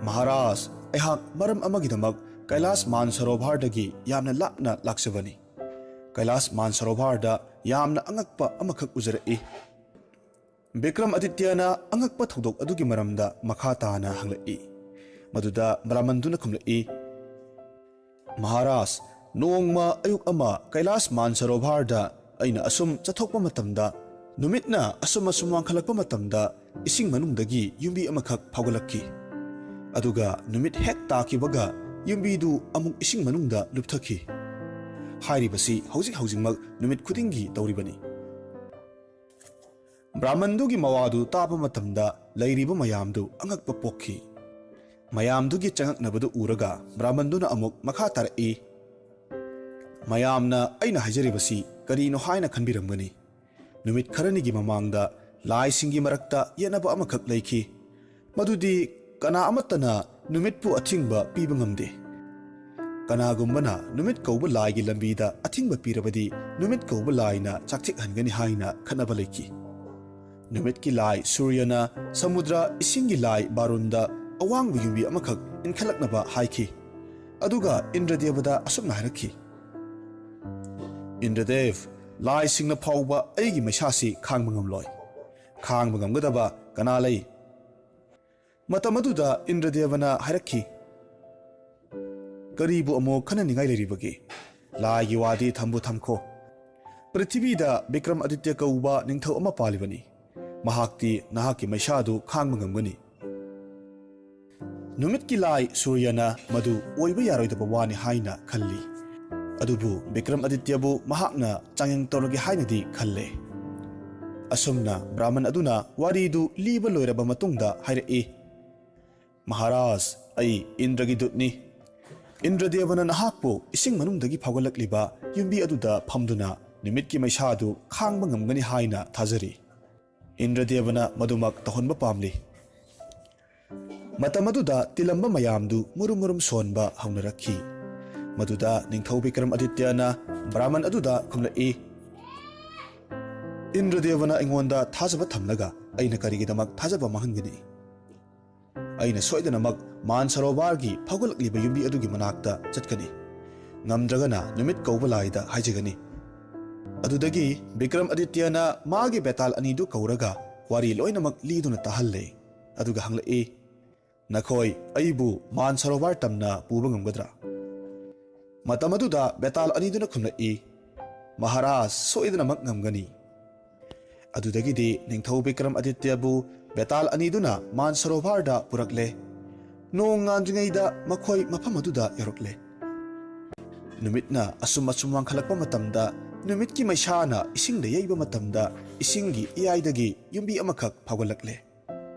"ꯃꯍꯥꯔꯥꯖ, ꯑꯩꯍꯥꯛ ꯃꯔꯝ ꯑꯃꯒꯤꯗꯃꯛ ꯀꯩꯂꯥꯁ ꯃꯥꯟꯁꯔꯣꯚꯥꯔꯗꯒꯤ ꯌꯥꯝꯅ ꯂꯥꯞꯅ ꯂꯥꯛꯆꯕꯅꯤ꯫ ꯀꯩꯂꯥꯁ ꯃꯥꯟꯁꯔꯣꯚꯥꯔꯗ ꯌꯥꯝꯅ ꯑꯉꯛꯄ ꯑꯃꯈꯛ ꯎꯖꯔꯛꯏ꯫" ꯕꯤꯀ꯭ꯔꯝ ꯑꯗꯤꯇ꯭ꯌꯅ ꯑꯉꯛꯄ ꯊꯧꯗꯣꯛ ꯑꯗꯨꯒꯤ ꯃꯔꯝꯗ ꯃꯈꯥ ꯇꯥꯅ ꯍꯪꯂꯛꯏ꯫ ꯃꯗꯨꯗ ꯕ꯭ꯔꯥꯍꯃꯟꯗꯨꯅ ꯈꯨꯝꯂꯛꯏ, "ꯃꯍꯥꯔꯥꯖ, ꯅꯣꯡꯃ ꯑꯌꯨꯛ ꯑꯃ ꯀꯩꯂꯥꯁ ꯃꯥꯟꯁꯔꯣꯚꯥꯔꯗ ꯑꯩꯅ ꯑꯁꯨꯝ ꯆꯠꯊꯣꯛꯄ ꯃꯇꯝꯗ, ꯅꯨꯃꯤꯠꯅ ꯑꯁꯨꯝ ꯑꯁꯨꯝ ꯋꯥꯡꯈꯠꯂꯛꯄ ꯃꯇꯝꯗ, ꯏꯁꯤꯡ ꯃꯅꯨꯡꯗꯒꯤ ꯌꯨꯝꯕꯤ ꯑꯃꯈꯛ ꯐꯥꯎꯒꯠꯂꯛꯈꯤ꯫ ꯑꯗꯨꯒ ꯅꯨꯃꯤꯠ ꯍꯦꯛ ꯇꯥꯈꯤꯕꯒ ꯌꯨꯝꯕꯤꯗꯨ ꯑꯃꯨꯛ ꯏꯁꯤꯡ ꯃꯅꯨꯡꯗ ꯂꯨꯞꯊꯈꯤ꯫ ꯍꯥꯏꯔꯤꯕꯁꯤ ꯍꯧꯖꯤꯛ ꯍꯧꯖꯤꯛꯃꯛ ꯅꯨꯃꯤꯠ ꯈꯨꯗꯤꯡꯒꯤ ꯇꯧꯔꯤꯕꯅꯤ꯫ ꯕ꯭ꯔꯥꯍꯃꯟꯗꯨꯒꯤ ꯃꯋꯥꯗꯨ ꯇꯥꯕ ꯃꯇꯝꯗ ꯂꯩꯔꯤꯕ ꯃꯌꯥꯝꯗꯨ ꯑꯉꯛꯄ ꯄꯣꯛꯈꯤ꯫ ꯃꯌꯥꯝꯗꯨꯒꯤ ꯆꯉꯛꯅꯕꯗꯨ ꯎꯔꯒ ꯕ꯭ꯔꯥꯍꯃꯟꯗꯨꯅ ꯑꯃꯨꯛ ꯃꯈꯥ ꯇꯥꯔꯛꯏ, "ꯃꯌꯥꯝꯅ ꯑꯩꯅ ꯍꯥꯏꯖꯔꯤꯕꯁꯤ ꯀꯔꯤꯅꯣ ꯍꯥꯏꯅ ꯈꯟꯕꯤꯔꯝꯒꯅꯤ? ꯅꯨꯃꯤꯠ ꯈꯔꯅꯤꯒꯤ ꯃꯃꯥꯡꯗ ꯂꯥꯏꯁꯤꯡꯒꯤ ꯃꯔꯛꯇ ꯌꯦꯠꯅꯕ ꯑꯃꯈꯛ ꯂꯩꯈꯤ꯫ ꯃꯗꯨꯗꯤ ꯀꯅꯥ ꯑꯃꯠꯇꯅ ꯅꯨꯃꯤꯠꯄꯨ ꯑꯊꯤꯡꯕ ꯄꯤꯕ ꯉꯝꯗꯦ꯫ ꯀꯅꯥꯒꯨꯝꯕꯅ ꯅꯨꯃꯤꯠ ꯀꯧꯕ ꯂꯥꯏꯒꯤ ꯂꯝꯕꯤꯗ ꯑꯊꯤꯡꯕ ꯄꯤꯔꯕꯗꯤ ꯅꯨꯃꯤꯠ ꯀꯧꯕ ꯂꯥꯏꯅ ꯆꯥꯛꯊꯦꯛꯍꯟꯒꯅꯤ ꯍꯥꯏꯅ ꯈꯠꯅꯕ ꯂꯩꯈꯤ꯫ ꯅꯨꯃꯤꯠꯀꯤ ꯂꯥꯏ ꯁꯨꯔꯌꯅ ꯁꯃꯨꯗ꯭ꯔ ꯏꯁꯤꯡꯒꯤ ꯂꯥꯏ ꯕꯥꯔꯨꯟꯗ ꯑꯋꯥꯡꯕ ꯌꯨꯝꯕꯤ ꯑꯃꯈꯛ ꯏꯟꯈꯠꯂꯛꯅꯕ ꯍꯥꯏꯈꯤ꯫ ꯑꯗꯨꯒ ꯏꯟꯗ꯭ꯔꯗꯦꯕꯗ ꯑꯁꯨꯝꯅ ꯍꯥꯏꯔꯛꯈꯤ, "ꯏꯟꯗ꯭ꯔꯗꯦꯕ, ꯂꯥꯏꯁꯤꯡꯅ ꯐꯥꯎꯕ ꯑꯩꯒꯤ ꯃꯩꯁꯥꯁꯤ ꯈꯥꯡꯕ ꯉꯝꯂꯣꯏ꯫ ꯈꯥꯡꯕ ꯉꯝꯒꯗꯕ ꯀꯅꯥ ꯂꯩ?" ꯃꯇꯝ ꯑꯗꯨꯗ ꯏꯟꯗ꯭ꯔꯗꯦꯕꯅ ꯍꯥꯏꯔꯛꯈꯤ, "ꯀꯔꯤꯕꯨ ꯑꯃꯨꯛ ꯈꯟꯅꯅꯤꯡꯉꯥꯏ ꯂꯩꯔꯤꯕꯒꯦ? ꯂꯥꯏꯒꯤ ꯋꯥꯗꯤ ꯊꯝꯕꯨ ꯊꯝꯈꯣ꯫ ꯄ꯭ꯔꯤꯊꯤꯕꯤꯗ ꯕꯤꯀ꯭ꯔꯝ ꯑꯗꯤꯇ꯭ꯌ ꯀꯧꯕ ꯅꯤꯡꯊꯧ ꯑꯃ ꯄꯥꯜꯂꯤꯕꯅꯤ꯫ ꯃꯍꯥꯛꯇꯤ ꯅꯍꯥꯛꯀꯤ ꯃꯩꯁꯥꯗꯨ ꯈꯥꯡꯕ ꯉꯝꯒꯅꯤ꯫" ꯅꯨꯃꯤꯠꯀꯤ ꯂꯥꯏ ꯁꯨꯔꯌꯅ ꯃꯗꯨ ꯑꯣꯏꯕ ꯌꯥꯔꯣꯏꯗꯕ ꯋꯥꯅꯤ ꯍꯥꯏꯅ ꯈꯜꯂꯤ꯫ ꯑꯗꯨꯕꯨ ꯕꯤꯀ꯭ꯔꯝ ꯑꯗꯤꯇ꯭ꯌꯕꯨ ꯃꯍꯥꯛꯅ ꯆꯥꯡꯌꯦꯡ ꯇꯧꯔꯒꯦ ꯍꯥꯏꯅꯗꯤ ꯈꯜꯂꯦ꯫ ꯑꯁꯨꯝꯅ ꯕ꯭ꯔꯥꯍꯃꯟ ꯑꯗꯨꯅ ꯋꯥꯔꯤꯗꯨ ꯂꯤꯕ ꯂꯣꯏꯔꯕ ꯃꯇꯨꯡꯗ ꯍꯥꯏꯔꯛꯏ, "ꯃꯍꯥꯔꯥꯖ, ꯑꯩ ꯏꯟꯗ꯭ꯔꯒꯤ ꯗꯨꯠꯅꯤ꯫ ꯏꯟꯗ꯭ꯔꯗꯦꯕꯅ ꯅꯍꯥꯛꯄꯨ ꯏꯁꯤꯡ ꯃꯅꯨꯡꯗꯒꯤ ꯐꯥꯎꯒꯠꯂꯛꯂꯤꯕ ꯌꯨꯝꯕꯤ ꯑꯗꯨꯗ ꯐꯝꯗꯨꯅ ꯅꯨꯃꯤꯠꯀꯤ ꯃꯩꯁꯥꯗꯨ ꯈꯥꯡꯕ ꯉꯝꯒꯅꯤ ꯍꯥꯏꯅ ꯊꯥꯖꯔꯤ꯫ ꯏꯟꯗ꯭ꯔꯗꯦꯕꯅ ꯃꯗꯨꯃꯛ ꯇꯧꯍꯟꯕ ꯄꯥꯝꯂꯤ꯫" ꯃꯇꯝ ꯑꯗꯨꯗ ꯇꯤꯜꯂꯝꯕ ꯃꯌꯥꯝꯗꯨ ꯃꯨꯔꯨꯝ ꯃꯨꯔꯨꯝ ꯁꯣꯟꯕ ꯍꯧꯅꯔꯛꯈꯤ꯫ ꯃꯗꯨꯗ ꯅꯤꯡꯊꯧ ꯕꯤꯀ꯭ꯔꯝ ꯑꯗꯤꯇ꯭ꯌꯅ ꯕ꯭ꯔꯥꯍꯃꯟ ꯑꯗꯨꯗ ꯈꯨꯝꯂꯛꯏ, "ꯏꯟꯗ꯭ꯔꯗꯦꯕꯅ ꯑꯩꯉꯣꯟꯗ ꯊꯥꯖꯕ ꯊꯝꯂꯒ ꯑꯩꯅ ꯀꯔꯤꯒꯤꯗꯃꯛ ꯊꯥꯖꯕ ꯃꯥꯡꯍꯟꯒꯅꯤ? ꯑꯩꯅ ꯁꯣꯏꯗꯅꯃꯛ ꯃꯥꯟꯁꯔꯣꯚꯥꯔꯒꯤ ꯐꯥꯎꯒꯠꯂꯛꯂꯤꯕ ꯌꯨꯝꯕꯤ ꯑꯗꯨꯒꯤ ꯃꯅꯥꯛꯇ ꯆꯠꯀꯅꯤ꯫ ꯉꯝꯗ꯭ꯔꯒꯅ ꯅꯨꯃꯤꯠ ꯀꯧꯕ ꯂꯥꯏꯗ ꯍꯥꯏꯖꯒꯅꯤ꯫" ꯑꯗꯨꯗꯒꯤ ꯕꯤꯀ꯭ꯔꯝ ꯑꯗꯤꯇ꯭ꯌꯅ ꯃꯥꯒꯤ ꯕꯦꯇꯥꯜ ꯑꯅꯤꯗꯨ ꯀꯧꯔꯒ ꯋꯥꯔꯤ ꯂꯣꯏꯅꯃꯛ ꯂꯤꯗꯨꯅ ꯇꯥꯍꯜꯂꯦ꯫ ꯑꯗꯨꯒ ꯍꯪꯂꯛꯏ, "ꯅꯈꯣꯏ ꯑꯩꯕꯨ ꯃꯥꯟꯁꯔꯣꯚꯥꯔ ꯇꯝꯅ ꯄꯨꯕ ꯉꯝꯒꯗ꯭ꯔꯥ?" ꯃꯇꯝ ꯑꯗꯨꯗ ꯕꯦꯇꯥꯜ ꯑꯅꯤꯗꯨꯅ ꯈꯨꯝꯂꯛꯏ, "ꯃꯍꯥꯔꯥꯖ ꯁꯣꯏꯗꯅꯃꯛ ꯉꯝꯒꯅꯤ"꯫ ꯑꯗꯨꯗꯒꯤꯗꯤ ꯅꯤꯡꯊꯧ ꯕꯤꯀ꯭ꯔꯝ ꯑꯗꯤꯇ꯭ꯌꯕꯨ ꯕꯦꯇꯥꯜ ꯑꯅꯤꯗꯨꯅ ꯃꯥꯟꯁꯔꯣꯚꯥꯔꯗ ꯄꯨꯔꯛꯂꯦ꯫ ꯅꯣꯡ ꯉꯥꯟꯗ꯭ꯔꯤꯉꯩꯗ ꯃꯈꯣꯏ ꯃꯐꯝ ꯑꯗꯨꯗ ꯌꯧꯔꯛꯂꯦ꯫ ꯅꯨꯃꯤꯠꯅ ꯑꯁꯨꯝ ꯑꯁꯨꯝ ꯋꯥꯡꯈꯠꯂꯛꯄ ꯃꯇꯝꯗ, ꯅꯨꯃꯤꯠꯀꯤ ꯃꯩꯁꯥꯅ ꯏꯁꯤꯡꯗ ꯌꯩꯕ ꯃꯇꯝꯗ, ꯏꯁꯤꯡꯒꯤ ꯏꯌꯥꯏꯗꯒꯤ ꯌꯨꯝꯕꯤ ꯑꯃꯈꯛ ꯐꯥꯎꯒꯠꯂꯛꯂꯦ꯫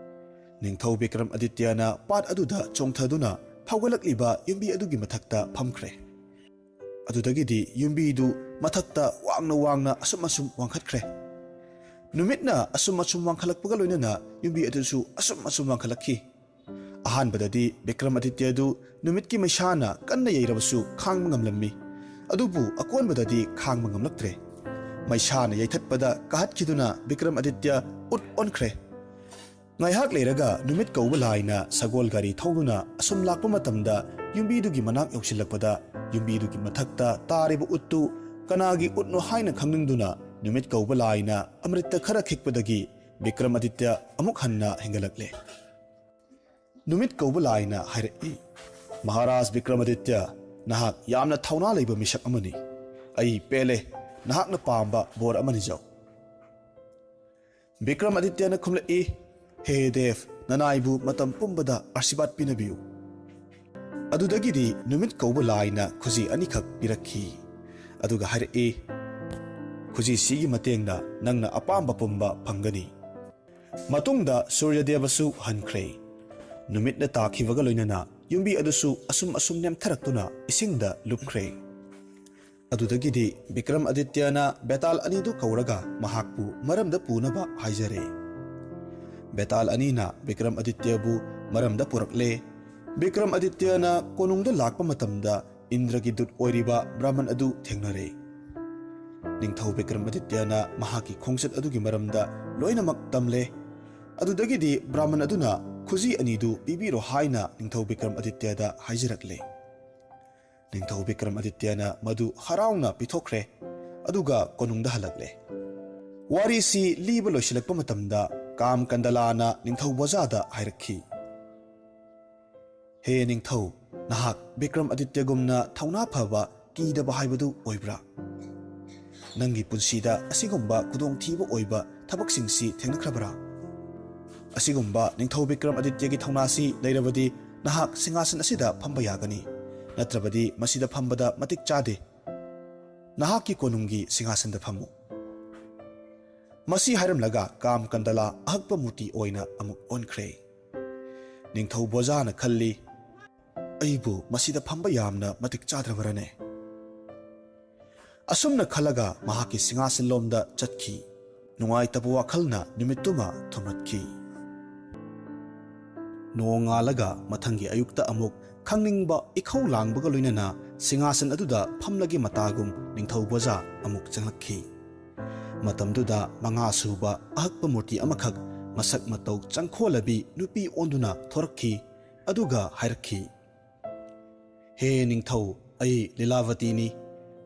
ꯅꯤꯡꯊꯧ ꯕꯤꯀ꯭ꯔꯝ ꯑꯗꯤꯇ꯭ꯌꯅ ꯄꯥꯠ ꯑꯗꯨꯗ ꯆꯣꯡꯊꯗꯨꯅ ꯐꯥꯎꯒꯠꯂꯛꯂꯤꯕ ꯌꯨꯝꯕꯤ ꯑꯗꯨꯒꯤ ꯃꯊꯛꯇ ꯐꯝꯈ꯭ꯔꯦ꯫ ꯑꯗꯨꯗꯒꯤꯗꯤ ꯌꯨꯝꯕꯤꯗꯨ ꯃꯊꯛꯇ ꯋꯥꯡꯅ ꯋꯥꯡꯅ ꯑꯁꯨꯝ ꯑꯁꯨꯝ ꯋꯥꯡꯈꯠꯈ꯭ꯔꯦ꯫ ꯅꯨꯃꯤꯠꯅ ꯑꯁꯨꯝ ꯑꯁꯨꯝ ꯋꯥꯡꯈꯠꯂꯛꯄꯒ ꯂꯣꯏꯅꯅ ꯌꯨꯝꯕꯤ ꯑꯗꯨꯁꯨ ꯑꯁꯨꯝ ꯑꯁꯨꯝ ꯋꯥꯡꯈꯠꯂꯛꯈꯤ꯫ ꯑꯍꯥꯟꯕꯗꯗꯤ ꯕꯤꯀ꯭ꯔꯝ ꯑꯗꯤꯇ꯭ꯌꯗꯨ ꯅꯨꯃꯤꯠꯀꯤ ꯃꯩꯁꯥꯅ ꯀꯟꯅ ꯌꯩꯔꯕꯁꯨ ꯈꯥꯡꯕ ꯉꯝꯂꯝꯃꯤ꯫ ꯑꯗꯨꯕꯨ ꯑꯀꯣꯟꯕꯗꯗꯤ ꯈꯥꯡꯕ ꯉꯝꯂꯛꯇ꯭ꯔꯦ꯫ ꯃꯩꯁꯥꯅ ꯌꯩꯊꯠꯄꯗ ꯀꯥꯍꯠꯈꯤꯗꯨꯅ ꯕꯤꯀ꯭ꯔꯝ ꯑꯗꯤꯇ꯭ꯌ ꯎꯠ ꯑꯣꯟꯈ꯭ꯔꯦ꯫ ꯉꯥꯏꯍꯥꯛ ꯂꯩꯔꯒ ꯅꯨꯃꯤꯠ ꯀꯧꯕ ꯂꯥꯏꯅ ꯁꯒꯣꯜ ꯒꯥꯔꯤ ꯊꯧꯗꯨꯅ ꯑꯁꯨꯝ ꯂꯥꯛꯄ ꯃꯇꯝꯗ, ꯌꯨꯝꯕꯤꯗꯨꯒꯤ ꯃꯅꯥꯛ ꯌꯧꯁꯤꯜꯂꯛꯄꯗ, ꯌꯨꯝꯕꯤꯗꯨꯒꯤ ꯃꯊꯛꯇ ꯇꯥꯔꯤꯕ ꯎꯠꯇꯨ ꯀꯅꯥꯒꯤ ꯎꯠꯅꯣ ꯍꯥꯏꯅ ꯈꯪꯅꯤꯡꯗꯨꯅ ꯅꯨꯃꯤꯠ ꯀꯧꯕ ꯂꯥꯏꯅ ꯑꯃ꯭ꯔꯤꯠꯇ ꯈꯔ ꯈꯤꯛꯄꯗꯒꯤ ꯕꯤꯀ꯭ꯔꯝ ꯑꯗꯤꯇ꯭ꯌ ꯑꯃꯨꯛ ꯍꯟꯅ ꯍꯦꯟꯒꯠꯂꯛꯂꯦ꯫ ꯅꯨꯃꯤꯠ ꯀꯧꯕ ꯂꯥꯏꯅ ꯍꯥꯏꯔꯛꯏ, "ꯃꯍꯥꯔꯥꯖ ꯕꯤꯀ꯭ꯔꯝ ꯑꯗꯤꯇ꯭ꯌ, ꯅꯍꯥꯛ ꯌꯥꯝꯅ ꯊꯧꯅꯥ ꯂꯩꯕ ꯃꯤꯁꯛ ꯑꯃꯅꯤ꯫ ꯑꯩ ꯄꯦꯜꯂꯦ, ꯅꯍꯥꯛꯅ ꯄꯥꯝꯕ ꯕꯣꯔ ꯑꯃ ꯅꯤꯖꯧ"꯫ ꯕꯤꯀ꯭ꯔꯝ ꯑꯗꯤꯇ꯭ꯌꯅ ꯈꯨꯝꯂꯛꯏ, "ꯍꯦ ꯗꯦꯕ, ꯅꯅꯥꯏꯕꯨ ꯃꯇꯝ ꯄꯨꯝꯕꯗ ꯑꯥꯁꯤꯔꯕꯥꯗ ꯄꯤꯅꯕꯤꯌꯨ"꯫ ꯑꯗꯨꯗꯒꯤꯗꯤ ꯅꯨꯃꯤꯠ ꯀꯧꯕ ꯂꯥꯏꯅ ꯈꯨꯖꯤ ꯑꯅꯤꯈꯛ ꯄꯤꯔꯛꯈꯤ꯫ ꯑꯗꯨꯒ ꯍꯥꯏꯔꯛꯏ, "ꯈꯨꯖꯤꯁꯤꯒꯤ ꯃꯇꯦꯡꯅ ꯅꯪꯅ ꯑꯄꯥꯝꯕ ꯄꯨꯝꯕ ꯐꯪꯒꯅꯤ"꯫ ꯃꯇꯨꯡꯗ ꯁꯨꯔꯌ ꯗꯦꯕꯁꯨ ꯍꯟꯈ꯭ꯔꯦ꯫ ꯅꯨꯃꯤꯠꯅ ꯇꯥꯈꯤꯕꯒ ꯂꯣꯏꯅꯅ ꯌꯨꯝꯕꯤ ꯑꯗꯨꯁꯨ ꯑꯁꯨꯝ ꯑꯁꯨꯝ ꯅꯦꯝꯊꯔꯛꯇꯨꯅ ꯏꯁꯤꯡꯗ ꯂꯨꯞꯈ꯭ꯔꯦ꯫ ꯑꯗꯨꯗꯒꯤꯗꯤ ꯕꯤꯀ꯭ꯔꯝ ꯑꯗꯤꯇ꯭ꯌꯅ ꯕꯦꯇꯥꯜ ꯑꯅꯤꯗꯨ ꯀꯧꯔꯒ ꯃꯍꯥꯛꯄꯨ ꯃꯔꯝꯗ ꯄꯨꯅꯕ ꯍꯥꯏꯖꯔꯦ꯫ ꯕꯦꯇꯥꯜ ꯑꯅꯤꯅ ꯕꯤꯀ꯭ꯔꯝ ꯑꯗꯤꯇ꯭ꯌꯕꯨ ꯃꯔꯝꯗ ꯄꯨꯔꯛꯂꯦ꯫ ꯕꯤꯀ꯭ꯔꯝ ꯑꯗꯤꯇ꯭ꯌꯅ ꯀꯣꯅꯨꯡꯗ ꯂꯥꯛꯄ ꯃꯇꯝꯗ ꯏꯟꯗ꯭ꯔꯒꯤ ꯗꯨꯠ ꯑꯣꯏꯔꯤꯕ ꯕ꯭ꯔꯥꯍꯃꯟ ꯑꯗꯨ ꯊꯦꯡꯅꯔꯦ꯫ ꯅꯤꯡꯊꯧ ꯕꯤꯀ꯭ꯔꯝ ꯑꯗꯤꯇ꯭ꯌꯅ ꯃꯍꯥꯛꯀꯤ ꯈꯣꯡꯆꯠ ꯑꯗꯨꯒꯤ ꯃꯔꯝꯗ ꯂꯣꯏꯅꯃꯛ ꯇꯝꯂꯦ꯫ ꯑꯗꯨꯗꯒꯤꯗꯤ ꯕ꯭ꯔꯥꯍꯃꯟ ꯑꯗꯨꯅ ꯈꯨꯖꯤ ꯑꯅꯤꯗꯨ ꯄꯤꯕꯤꯔꯣ ꯍꯥꯏꯅ ꯅꯤꯡꯊꯧ ꯕꯤꯀ꯭ꯔꯝ ꯑꯗꯤꯇ꯭ꯌꯗ ꯍꯥꯏꯖꯔꯛꯂꯦ꯫ ꯅꯤꯡꯊꯧ ꯕꯤꯀ꯭ꯔꯝ ꯑꯗꯤꯇ꯭ꯌꯅ ꯃꯗꯨ ꯍꯔꯥꯎꯅ ꯄꯤꯊꯣꯛꯈ꯭ꯔꯦ, ꯑꯗꯨꯒ ꯀꯣꯅꯨꯡꯗ ꯍꯜꯂꯛꯂꯦ꯫ ꯋꯥꯔꯤꯁꯤ ꯂꯤꯕ ꯂꯣꯏꯁꯤꯜꯂꯛꯄ ꯃꯇꯝꯗ ꯀꯥꯝ ꯀꯟꯗꯂꯥꯅ ꯅꯤꯡꯊꯧ ꯕꯣꯖꯥꯗ ꯍꯥꯏꯔꯛꯈꯤ, "ꯍꯦ ꯅꯤꯡꯊꯧ, ꯅꯍꯥꯛ ꯕꯤꯀ꯭ꯔꯝ ꯑꯗꯤꯇ꯭ꯌꯒꯨꯝꯅ ꯊꯧꯅꯥ ꯐꯕ, ꯀꯤꯗꯕ ꯍꯥꯏꯕꯗꯨ ꯑꯣꯏꯕ꯭ꯔꯥ? ꯅꯪꯒꯤ ꯄꯨꯟꯁꯤꯗ ꯑꯁꯤꯒꯨꯝꯕ ꯈꯨꯗꯣꯡꯊꯤꯕ ꯑꯣꯏꯕ ꯊꯕꯛꯁꯤꯡꯁꯤ ꯊꯦꯡꯅꯈ꯭ꯔꯕꯔꯥ? ꯑꯁꯤꯒꯨꯝꯕ ꯅꯤꯡꯊꯧ ꯕꯤꯀ꯭ꯔꯝ ꯑꯗꯤꯇ꯭ꯌꯒꯤ ꯊꯧꯅꯥꯁꯤ ꯂꯩꯔꯕꯗꯤ ꯅꯍꯥꯛ ꯁꯤꯡꯍꯥꯁꯟ ꯑꯁꯤꯗ ꯐꯝꯕ ꯌꯥꯒꯅꯤ, ꯅꯠꯇ꯭ꯔꯕꯗꯤ ꯃꯁꯤꯗ ꯐꯝꯕꯗ ꯃꯇꯤꯛ ꯆꯥꯗꯦ꯫ ꯅꯍꯥꯛꯀꯤ ꯀꯣꯅꯨꯡꯒꯤ ꯁꯤꯡꯍꯥꯁꯟꯗ ꯐꯝꯃꯨ꯫ ꯃꯁꯤ ꯍꯥꯏꯔꯝꯂꯒ ꯀꯥꯝ ꯀꯟꯗꯂꯥ ꯑꯍꯛꯄ ꯃꯨꯔꯇꯤ ꯑꯣꯏꯅ ꯑꯃꯨꯛ ꯑꯣꯟꯈ꯭ꯔꯦ꯫ ꯅꯤꯡꯊꯧ ꯕꯣꯖꯥꯅ ꯈꯜꯂꯤ, "ꯑꯩꯕꯨ ꯃꯁꯤꯗ ꯐꯝꯕ ꯌꯥꯝꯅ ꯃꯇꯤꯛ ꯆꯥꯗ꯭ꯔꯕꯔꯅꯦ?" ꯑꯁꯨꯝꯅ ꯈꯜꯂꯒ ꯃꯍꯥꯛꯀꯤ ꯁꯤꯡꯍꯥꯁꯟꯂꯣꯝꯗ ꯆꯠꯈꯤ꯫ ꯅꯨꯡꯉꯥꯏꯇꯕ ꯋꯥꯈꯜꯅ ꯅꯨꯃꯤꯠꯇꯨꯃ ꯊꯨꯝꯍꯠꯈꯤ꯫ ꯅꯣꯡꯉꯥꯜꯂꯒ ꯃꯊꯪꯒꯤ ꯑꯌꯨꯛꯇ ꯑꯃꯨꯛ ꯈꯪꯅꯤꯡꯕ ꯏꯈꯧ ꯂꯥꯡꯕꯒ ꯂꯣꯏꯅꯅ ꯁꯤꯡꯍꯥꯁꯟ ꯑꯗꯨꯗ ꯐꯝꯂꯒꯦ ꯃꯇꯥꯒꯨꯝ ꯅꯤꯡꯊꯧ ꯕꯣꯖꯥ ꯑꯃꯨꯛ ꯆꯪꯂꯛꯈꯤ꯫ ꯃꯇꯝꯗꯨꯗ ꯃꯉꯥ ꯁꯨꯕ ꯑꯍꯛꯄ ꯃꯨꯔꯇꯤ ꯑꯃꯈꯛ ꯃꯁꯛ ꯃꯇꯧ ꯆꯪꯈꯣꯜꯂꯕꯤ ꯅꯨꯄꯤ ꯑꯣꯟꯗꯨꯅ ꯊꯣꯔꯛꯈꯤ꯫ ꯑꯗꯨꯒ ꯍꯥꯏꯔꯛꯈꯤ, "ꯍꯦ ꯅꯤꯡꯊꯧ, ꯑꯩ ꯂꯤꯂꯥꯕꯇꯤꯅꯤ꯫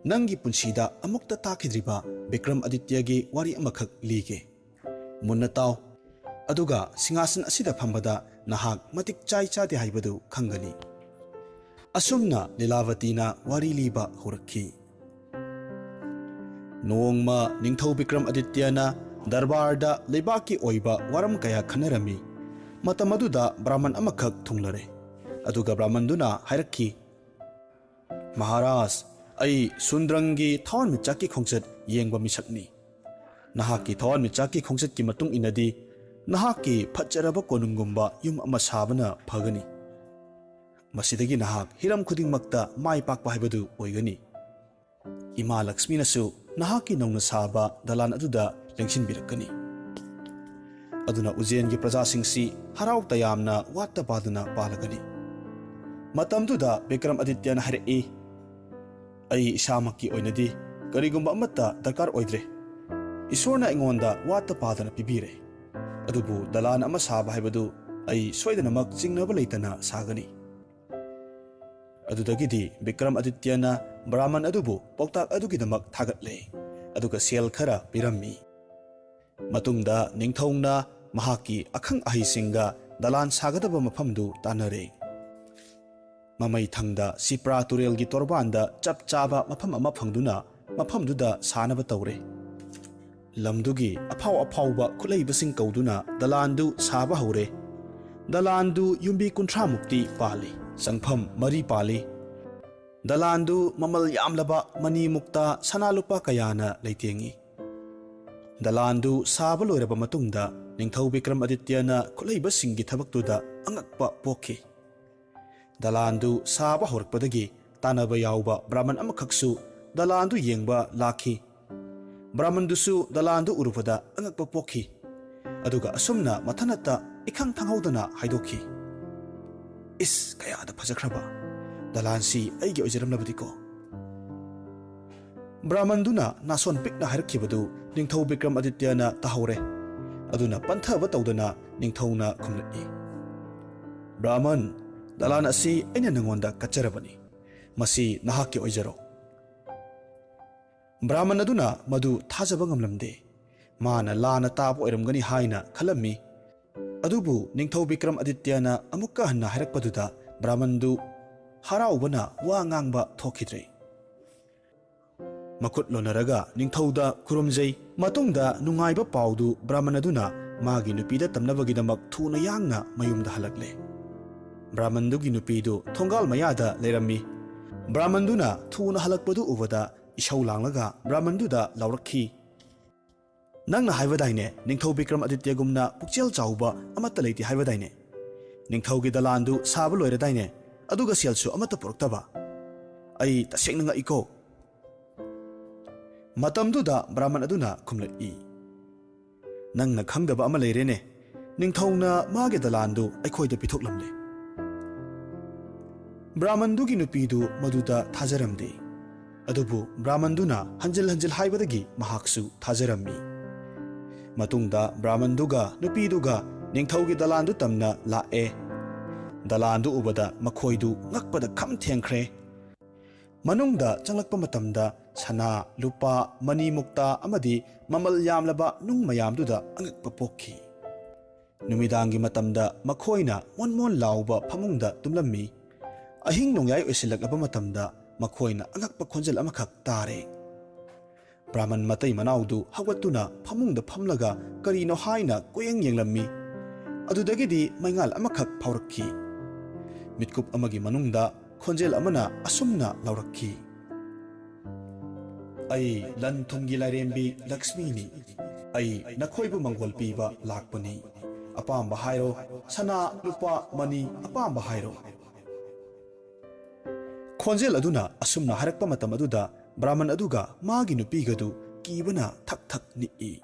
ꯅꯪꯒꯤ ꯄꯨꯟꯁꯤꯗ ꯑꯃꯨꯛꯇ ꯇꯥꯈꯤꯗ꯭ꯔꯤꯕ ꯕꯤꯀ꯭ꯔꯝ ꯑꯗꯤꯇ꯭ꯌꯒꯤ ꯋꯥꯔꯤ ꯑꯃꯈꯛ ꯂꯤꯒꯦ꯫ ꯃꯨꯟꯅ ꯇꯥꯎ꯫ ꯑꯗꯨꯒ ꯁꯤꯡꯍꯥꯁꯟ ꯑꯁꯤꯗ ꯐꯝꯕꯗ ꯅꯍꯥꯛ ꯃꯇꯤꯛ ꯆꯥꯏ ꯆꯥꯗꯦ ꯍꯥꯏꯕꯗꯨ ꯈꯪꯒꯅꯤ꯫" ꯑꯁꯨꯝꯅ ꯂꯤꯂꯥꯕꯇꯤꯅ ꯋꯥꯔꯤ ꯂꯤꯕ ꯍꯧꯔꯛꯈꯤ꯫ ꯅꯣꯡꯃ ꯅꯤꯡꯊꯧ ꯕꯤꯀ꯭ꯔꯝ ꯑꯗꯤꯇ꯭ꯌꯅ ꯗꯔꯕꯥꯔꯗ ꯂꯩꯕꯥꯛꯀꯤ ꯑꯣꯏꯕ ꯋꯥꯔꯝ ꯀꯌꯥ ꯈꯟꯅꯔꯝꯃꯤ꯫ ꯃꯇꯝ ꯑꯗꯨꯗ ꯕ꯭ꯔꯥꯍꯃꯟ ꯑꯃꯈꯛ ꯊꯨꯡꯂꯔꯦ꯫ ꯑꯗꯨꯒ ꯕ꯭ꯔꯥꯍꯃꯟꯗꯨꯅ ꯍꯥꯏꯔꯛꯈꯤ, "ꯃꯍꯥꯔꯥꯖ, ꯑꯩ ꯁꯨꯟꯗ꯭ꯔꯪꯒꯤ ꯊꯋꯥꯟꯃꯤꯆꯥꯛꯀꯤ ꯈꯣꯡꯆꯠ ꯌꯦꯡꯕ ꯃꯤꯁꯛꯅꯤ꯫ ꯅꯍꯥꯛꯀꯤ ꯊꯋꯥꯟꯃꯤꯆꯥꯛꯀꯤ ꯈꯣꯡꯆꯠꯀꯤ ꯃꯇꯨꯡ ꯏꯟꯅꯗꯤ ꯅꯍꯥꯛꯀꯤ ꯐꯠꯖꯔꯕ ꯀꯣꯅꯨꯡꯒꯨꯝꯕ ꯌꯨꯝ ꯑꯃ ꯁꯥꯕꯅ ꯐꯒꯅꯤ꯫ ꯃꯁꯤꯗꯒꯤ ꯅꯍꯥꯛ ꯍꯤꯔꯝ ꯈꯨꯗꯤꯡꯃꯛꯇ ꯃꯥꯏ ꯄꯥꯛꯄ ꯍꯥꯏꯕꯗꯨ ꯑꯣꯏꯒꯅꯤ꯫" ꯏꯃꯥ ꯂꯛꯁꯃꯤꯅꯁꯨ ꯅꯍꯥꯛꯀꯤ ꯅꯧꯅ ꯁꯥꯕ ꯗꯂꯥꯟ ꯑꯗꯨꯗ ꯂꯦꯡꯁꯤꯟꯕꯤꯔꯛꯀꯅꯤ꯫ ꯑꯗꯨꯅ ꯎꯖꯦꯟꯒꯤ ꯄ꯭ꯔꯖꯥꯁꯤꯡꯁꯤ ꯍꯔꯥꯎ ꯇꯌꯥꯝꯅ ꯋꯥꯠꯇ ꯄꯥꯗꯅ ꯄꯥꯜꯂꯒꯅꯤ꯫ ꯃꯇꯝꯗꯨꯗ ꯕꯤꯀ꯭ꯔꯝ ꯑꯗꯤꯇ꯭ꯌꯅ ꯍꯥꯏꯔꯛꯏ, "ꯑꯩ ꯏꯁꯥꯃꯛꯀꯤ ꯑꯣꯏꯅꯗꯤ ꯀꯔꯤꯒꯨꯝꯕ ꯑꯃꯠꯇ ꯗꯔꯀꯥꯔ ꯑꯣꯏꯗ꯭ꯔꯦ꯫ ꯏꯁꯣꯔꯅ ꯑꯩꯉꯣꯟꯗ ꯋꯥꯠꯇ ꯄꯥꯗꯅ ꯄꯤꯕꯤꯔꯦ꯫ ꯑꯗꯨꯕꯨ ꯗꯂꯥꯟ ꯑꯃ ꯁꯥꯕ ꯍꯥꯏꯕꯗꯨ ꯑꯩ ꯁꯣꯏꯗꯅꯃꯛ ꯆꯤꯡꯅꯕ ꯂꯩꯇꯅ ꯁꯥꯒꯅꯤ꯫" ꯑꯗꯨꯗꯒꯤꯗꯤ ꯕꯤꯀ꯭ꯔꯝ ꯑꯗꯤꯇ꯭ꯌꯅ ꯕ꯭ꯔꯥꯍꯃꯟ ꯑꯗꯨꯕꯨ ꯄꯥꯎꯇꯥꯛ ꯑꯗꯨꯒꯤꯗꯃꯛ ꯊꯥꯒꯠꯂꯦ, ꯑꯗꯨꯒ ꯁꯦꯜ ꯈꯔ ꯄꯤꯔꯝꯃꯤ꯫ ꯃꯇꯨꯡꯗ ꯅꯤꯡꯊꯧꯅ ꯃꯍꯥꯛꯀꯤ ꯑꯈꯪ ꯑꯍꯩꯁꯤꯡꯒ ꯗꯂꯥꯟ ꯁꯥꯒꯗꯕ ꯃꯐꯝꯗꯨ ꯇꯥꯟꯅꯔꯦ꯫ ꯃꯃꯩ ꯊꯪꯗ ꯁꯤꯄ꯭ꯔꯥ ꯇꯨꯔꯦꯜꯒꯤ ꯇꯣꯔꯕꯥꯟꯗ ꯆꯞ ꯆꯥꯕ ꯃꯐꯝ ꯑꯃ ꯐꯪꯗꯨꯅ ꯃꯐꯝꯗꯨꯗ ꯁꯥꯅꯕ ꯇꯧꯔꯦ꯫ ꯂꯝꯗꯨꯒꯤ ꯑꯐꯥꯎ ꯑꯐꯥꯎꯕ ꯈꯨꯠꯍꯩꯕꯁꯤꯡ ꯀꯧꯗꯨꯅ ꯗꯂꯥꯟꯗꯨ ꯁꯥꯕ ꯍꯧꯔꯦ꯫ ꯗꯂꯥꯟꯗꯨ ꯌꯨꯝꯕꯤ ꯀꯨꯟꯊ꯭ꯔꯥ ꯃꯨꯛꯇꯤ ꯄꯥꯜꯂꯤ, ꯆꯪꯐꯝ ꯃꯔꯤ ꯄꯥꯜꯂꯤ꯫ ꯗꯂꯥꯟꯗꯨ ꯃꯃꯜ ꯌꯥꯝꯂꯕ ꯃꯅꯤ ꯃꯨꯛꯇ ꯁꯅꯥ ꯂꯨꯄꯥ ꯀꯌꯥꯅ ꯂꯩꯇꯦꯡꯏ꯫ ꯗꯂꯥꯟꯗꯨ ꯁꯥꯕ ꯂꯣꯏꯔꯕ ꯃꯇꯨꯡꯗ ꯅꯤꯡꯊꯧ ꯕꯤꯀ꯭ꯔꯝ ꯑꯗꯤꯇ꯭ꯌꯅ ꯈꯨꯠꯍꯩꯕꯁꯤꯡꯒꯤ ꯊꯕꯛꯇꯨꯗ ꯑꯉꯛꯄ ꯄꯣꯛꯈꯤ꯫ ꯗꯂꯥꯟꯗꯨ ꯁꯥꯕ ꯍꯧꯔꯛꯄꯗꯒꯤ ꯇꯥꯟꯅꯕ ꯌꯥꯎꯕ ꯕ꯭ꯔꯥꯍꯃꯟ ꯑꯃꯈꯛꯁꯨ ꯗꯂꯥꯟꯗꯨ ꯌꯦꯡꯕ ꯂꯥꯛꯈꯤ꯫ ꯕ꯭ꯔꯥꯍꯃꯟꯗꯨꯁꯨ ꯗꯂꯥꯟꯗꯨ ꯎꯔꯨꯕꯗ ꯑꯉꯛꯄ ꯄꯣꯛꯈꯤ꯫ ꯑꯗꯨꯒ ꯑꯁꯨꯝꯅ ꯃꯊꯟꯅꯠꯇ ꯏꯈꯪ ꯈꯪꯍꯧꯗꯅ ꯍꯥꯏꯗꯣꯛꯈꯤ, "ꯏꯁ, ꯀꯌꯥꯗ ꯐꯖꯈ꯭ꯔꯕ! ꯗꯂꯥꯟꯁꯤ ꯑꯩꯒꯤ ꯑꯣꯏꯖꯔꯝꯂꯕꯗꯤꯀꯣ!" ꯕ꯭ꯔꯥꯍꯃꯟꯗꯨꯅ ꯅꯥꯁꯣꯟ ꯄꯤꯛꯅ ꯍꯥꯏꯔꯛꯈꯤꯕꯗꯨ ꯅꯤꯡꯊꯧ ꯕꯤꯀ꯭ꯔꯝ ꯑꯗꯤꯇ꯭ꯌꯅ ꯇꯥꯍꯧꯔꯦ꯫ ꯑꯗꯨꯅ ꯄꯟꯊꯕ ꯇꯧꯗꯅ ꯅꯤꯡꯊꯧꯅ ꯈꯨꯝꯂꯛꯏ, "ꯕ꯭ꯔꯥꯍꯃꯟ, ꯗꯂꯥꯟ ꯑꯁꯤ ꯑꯩꯅ ꯅꯉꯣꯟꯗ ꯀꯠꯆꯔꯕꯅꯤ꯫ ꯃꯁꯤ ꯅꯍꯥꯛꯀꯤ ꯑꯣꯏꯖꯔꯣ꯫" ꯕ꯭ꯔꯥꯍꯃꯟ ꯑꯗꯨꯅ ꯃꯗꯨ ꯊꯥꯖꯕ ꯉꯝꯂꯝꯗꯦ꯫ ꯃꯥꯅ ꯂꯥꯟꯅ ꯇꯥꯕ ꯑꯣꯏꯔꯝꯒꯅꯤ ꯍꯥꯏꯅ ꯈꯜꯂꯝꯃꯤ꯫ ꯑꯗꯨꯕꯨ ꯅꯤꯡꯊꯧ ꯕꯤꯀ꯭ꯔꯝ ꯑꯗꯤꯇ꯭ꯌꯅ ꯑꯃꯨꯛꯀ ꯍꯟꯅ ꯍꯥꯏꯔꯛꯄꯗꯨꯗ ꯕ꯭ꯔꯥꯍꯃꯟꯗꯨ ꯍꯔꯥꯎꯕꯅ ꯋꯥ ꯉꯥꯡꯕ ꯊꯣꯛꯈꯤꯗ꯭ꯔꯦ꯫ ꯃꯈꯨꯠ ꯂꯣꯟꯅꯔꯒ ꯅꯤꯡꯊꯧꯗ ꯈꯨꯔꯨꯝꯖꯩ꯫ ꯃꯇꯨꯡꯗ ꯅꯨꯡꯉꯥꯏꯕ ꯄꯥꯎꯗꯨ ꯕ꯭ꯔꯥꯍꯃꯟ ꯑꯗꯨꯅ ꯃꯥꯒꯤ ꯅꯨꯄꯤꯗ ꯇꯝꯅꯕꯒꯤꯗꯃꯛ ꯊꯨꯅ ꯌꯥꯡꯅ ꯃꯌꯨꯝꯗ ꯍꯜꯂꯛꯂꯦ꯫ ꯕ꯭ꯔꯥꯍꯃꯟꯗꯨꯒꯤ ꯅꯨꯄꯤꯗꯨ ꯊꯣꯡꯒꯥꯜ ꯃꯌꯥꯗ ꯂꯩꯔꯝꯃꯤ꯫ ꯕ꯭ꯔꯥꯍꯃꯟꯗꯨꯅ ꯊꯨꯅ ꯍꯜꯂꯛꯄꯗꯨ ꯎꯕꯗ ꯏꯁꯧ ꯂꯥꯡꯂꯒ ꯕ꯭ꯔꯥꯍꯃꯟꯗꯨꯗ ꯂꯥꯎꯔꯛꯈꯤ, "ꯅꯪꯅ ꯍꯥꯏꯕꯗꯥꯏꯅꯦ, ꯅꯤꯡꯊꯧ ꯕꯤꯀ꯭ꯔꯝ ꯑꯗꯤꯇ꯭ꯌꯒꯨꯝꯅ ꯄꯨꯛꯆꯦꯜ ꯆꯥꯎꯕ ꯑꯃꯠꯇ ꯂꯩꯇꯦ ꯍꯥꯏꯕꯗꯥꯏꯅꯦ? ꯅꯤꯡꯊꯧꯒꯤ ꯗꯂꯥꯟꯗꯨ ꯁꯥꯕ ꯂꯣꯏꯔꯗꯥꯏꯅꯦ, ꯑꯗꯨꯒ ꯁꯦꯜꯁꯨ ꯑꯃꯠꯇ ꯄꯨꯔꯛꯇꯕ? ꯑꯩ ꯇꯁꯦꯡꯅ ꯉꯛꯏꯀꯣ!" ꯃꯇꯝꯗꯨꯗ ꯕ꯭ꯔꯥꯍꯃꯟ ꯑꯗꯨꯅ ꯈꯨꯝꯂꯛꯏ, "ꯅꯪꯅ ꯈꯪꯗꯕ ꯑꯃ ꯂꯩꯔꯦꯅꯦ꯫ ꯅꯤꯡꯊꯧꯅ ꯃꯥꯒꯤ ꯗꯂꯥꯟꯗꯨ ꯑꯩꯈꯣꯏꯗ ꯄꯤꯊꯣꯛꯂꯝꯂꯦ꯫" ꯕ꯭ꯔꯥꯍꯃꯟꯗꯨꯒꯤ ꯅꯨꯄꯤꯗꯨ ꯃꯗꯨꯗ ꯊꯥꯖꯔꯝꯗꯦ꯫ ꯑꯗꯨꯕꯨ ꯕ꯭ꯔꯥꯍꯃꯟꯗꯨꯅ ꯍꯟꯖꯤꯜ ꯍꯟꯖꯤꯜ ꯍꯥꯏꯕꯗꯒꯤ ꯃꯍꯥꯛꯁꯨ ꯊꯥꯖꯔꯝꯃꯤ꯫ ꯃꯇꯨꯡꯗ ꯕ꯭ꯔꯥꯍꯃꯟꯗꯨꯒ ꯅꯨꯄꯤꯗꯨꯒ ꯅꯤꯡꯊꯧꯒꯤ ꯗꯂꯥꯟꯗꯨ ꯇꯝꯅ ꯂꯥꯛꯑꯦ꯫ ꯗꯂꯥꯟꯗꯨ ꯎꯕꯗ ꯃꯈꯣꯏꯗꯨ ꯉꯛꯄꯗ ꯈꯝ ꯊꯦꯡꯈ꯭ꯔꯦ꯫ ꯃꯅꯨꯡꯗ ꯆꯪꯂꯛꯄ ꯃꯇꯝꯗ ꯁꯅꯥ, ꯂꯨꯄꯥ, ꯃꯅꯤ ꯃꯨꯛꯇꯥ ꯑꯃꯗꯤ ꯃꯃꯜ ꯌꯥꯝꯂꯕ ꯅꯨꯡ ꯃꯌꯥꯝꯗꯨꯗ ꯑꯉꯛꯄ ꯄꯣꯛꯈꯤ꯫ ꯅꯨꯃꯤꯗꯥꯡꯒꯤ ꯃꯇꯝꯗ ꯃꯈꯣꯏꯅ ꯃꯣꯟ ꯃꯣꯟ ꯂꯥꯎꯕ ꯐꯃꯨꯡꯗ ꯇꯨꯝꯂꯝꯃꯤ꯫ ꯑꯍꯤꯡ ꯅꯣꯡꯌꯥꯏ ꯑꯣꯏꯁꯤꯜꯂꯛꯂꯕ ꯃꯇꯝꯗ ꯃꯈꯣꯏꯅ ꯑꯉꯛꯄ ꯈꯣꯟꯖꯦꯜ ꯑꯃꯈꯛ ꯇꯥꯔꯦ꯫ ꯕ꯭ꯔꯥꯍꯃꯟ ꯃꯇꯩ ꯃꯅꯥꯎꯗꯨ ꯍꯧꯒꯠꯇꯨꯅ ꯐꯃꯨꯡꯗ ꯐꯝꯂꯒ ꯀꯔꯤꯅꯣ ꯍꯥꯏꯅ ꯀꯣꯌꯦꯡ ꯌꯦꯡꯂꯝꯃꯤ꯫ ꯑꯗꯨꯗꯒꯤꯗꯤ ꯃꯩꯉꯥꯜ ꯑꯃꯈꯛ ꯐꯥꯎꯔꯛꯈꯤ꯫ ꯃꯤꯠꯀꯨꯞ ꯑꯃꯒꯤ ꯃꯅꯨꯡꯗ ꯈꯣꯟꯖꯦꯜ ꯑꯃꯅ ꯑꯁꯨꯝꯅ ꯂꯥꯎꯔꯛꯈꯤ, "ꯑꯩ ꯂꯟ ꯊꯨꯝꯒꯤ ꯂꯥꯏꯔꯦꯝꯕꯤ ꯂꯛꯁꯃꯤꯅꯤ꯫ ꯑꯩ ꯅꯈꯣꯏꯕꯨ ꯃꯪꯒꯣꯜ ꯄꯤꯕ ꯂꯥꯛꯄꯅꯤ꯫ ꯑꯄꯥꯝꯕ ꯍꯥꯏꯔꯣ, ꯁꯅꯥ, ꯂꯨꯄꯥ, ꯃꯅꯤ, ꯑꯄꯥꯝꯕ ꯍꯥꯏꯔꯣ꯫" ꯈꯣꯟꯖꯦꯜ ꯑꯗꯨꯅ ꯑꯁꯨꯝꯅ ꯍꯥꯏꯔꯛꯄ ꯃꯇꯝ ꯑꯗꯨꯗ ꯕ꯭ꯔꯥꯍꯃꯟ ꯑꯗꯨꯒ ꯃꯥꯒꯤ ꯅꯨꯄꯤꯒꯗꯨ ꯀꯤꯕꯅ ꯊꯛ ꯊꯛ ꯅꯤꯛꯏ꯫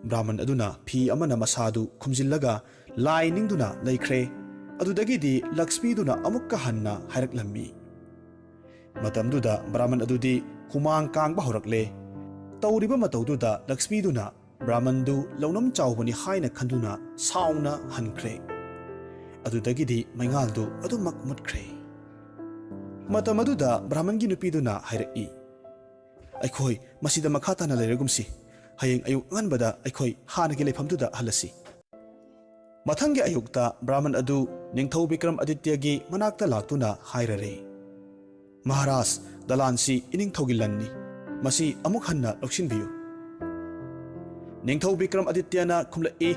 ꯕ꯭ꯔꯥꯍꯃꯟ ꯑꯗꯨꯅ ꯐꯤ ꯑꯃꯅ ꯃꯁꯥꯗꯨ ꯈꯨꯝꯖꯤꯜꯂꯒ ꯂꯥꯏ ꯅꯤꯡꯗꯨꯅ ꯂꯩꯈ꯭ꯔꯦ꯫ ꯑꯗꯨꯗꯒꯤꯗꯤ ꯂꯛꯁꯃꯤꯗꯨꯅ ꯑꯃꯨꯛꯀ ꯍꯟꯅ ꯍꯥꯏꯔꯛꯂꯝꯃꯤ꯫ ꯃꯇꯝꯗꯨꯗ ꯕ꯭ꯔꯥꯍꯃꯟ ꯑꯗꯨꯗꯤ ꯍꯨꯃꯥꯡ ꯀꯥꯡꯕ ꯍꯧꯔꯛꯂꯦ꯫ ꯇꯧꯔꯤꯕ ꯃꯇꯧꯗꯨꯗ ꯂꯛꯁꯃꯤꯗꯨꯅ ꯕ꯭ꯔꯥꯍꯃꯟꯗꯨ ꯂꯧꯅꯝ ꯆꯥꯎꯕꯅꯤ ꯍꯥꯏꯅ ꯈꯟꯗꯨꯅ ꯁꯥꯎꯅ ꯍꯟꯈ꯭ꯔꯦ꯫ ꯑꯗꯨꯗꯒꯤꯗꯤ ꯃꯩꯉꯥꯜꯗꯨ ꯑꯗꯨꯃꯛ ꯃꯨꯠꯈ꯭ꯔꯦ꯫ ꯃꯇꯝ ꯑꯗꯨꯗ ꯕ꯭ꯔꯥꯍꯃꯟꯒꯤ ꯅꯨꯄꯤꯗꯨꯅ ꯍꯥꯏꯔꯛꯏ, "ꯑꯩꯈꯣꯏ ꯃꯁꯤꯗ ꯃꯈꯥ ꯇꯥꯅ ꯂꯩꯔꯒꯨꯝꯁꯤ꯫ ꯍꯌꯦꯡ ꯑꯌꯨꯛ ꯑꯉꯟꯕꯗ ꯑꯩꯈꯣꯏ ꯍꯥꯟꯅꯒꯤ ꯂꯩꯐꯝꯗꯨꯗ ꯍꯜꯂꯁꯤ꯫" ꯃꯊꯪꯒꯤ ꯑꯌꯨꯛꯇ ꯕ꯭ꯔꯥꯍꯃꯟ ꯑꯗꯨ ꯅꯤꯡꯊꯧ ꯕꯤꯀ꯭ꯔꯝ ꯑꯗꯤꯇ꯭ꯌꯒꯤ ꯃꯅꯥꯛꯇ ꯂꯥꯛꯇꯨꯅ ꯍꯥꯏꯔꯔꯦ, "ꯃꯍꯥꯔꯥꯖ, ꯗꯂꯥꯟꯁꯤ ꯏꯅꯤꯡꯊꯧꯒꯤ ꯂꯟꯅꯤ꯫ ꯃꯁꯤ ꯑꯃꯨꯛ ꯍꯟꯅ ꯂꯧꯁꯤꯟꯕꯤꯌꯨ꯫" ꯅꯤꯡꯊꯧ ꯕꯤꯀ꯭ꯔꯝ ꯑꯗꯤꯇ꯭ꯌꯅ ꯈꯨꯝꯂꯛꯏ,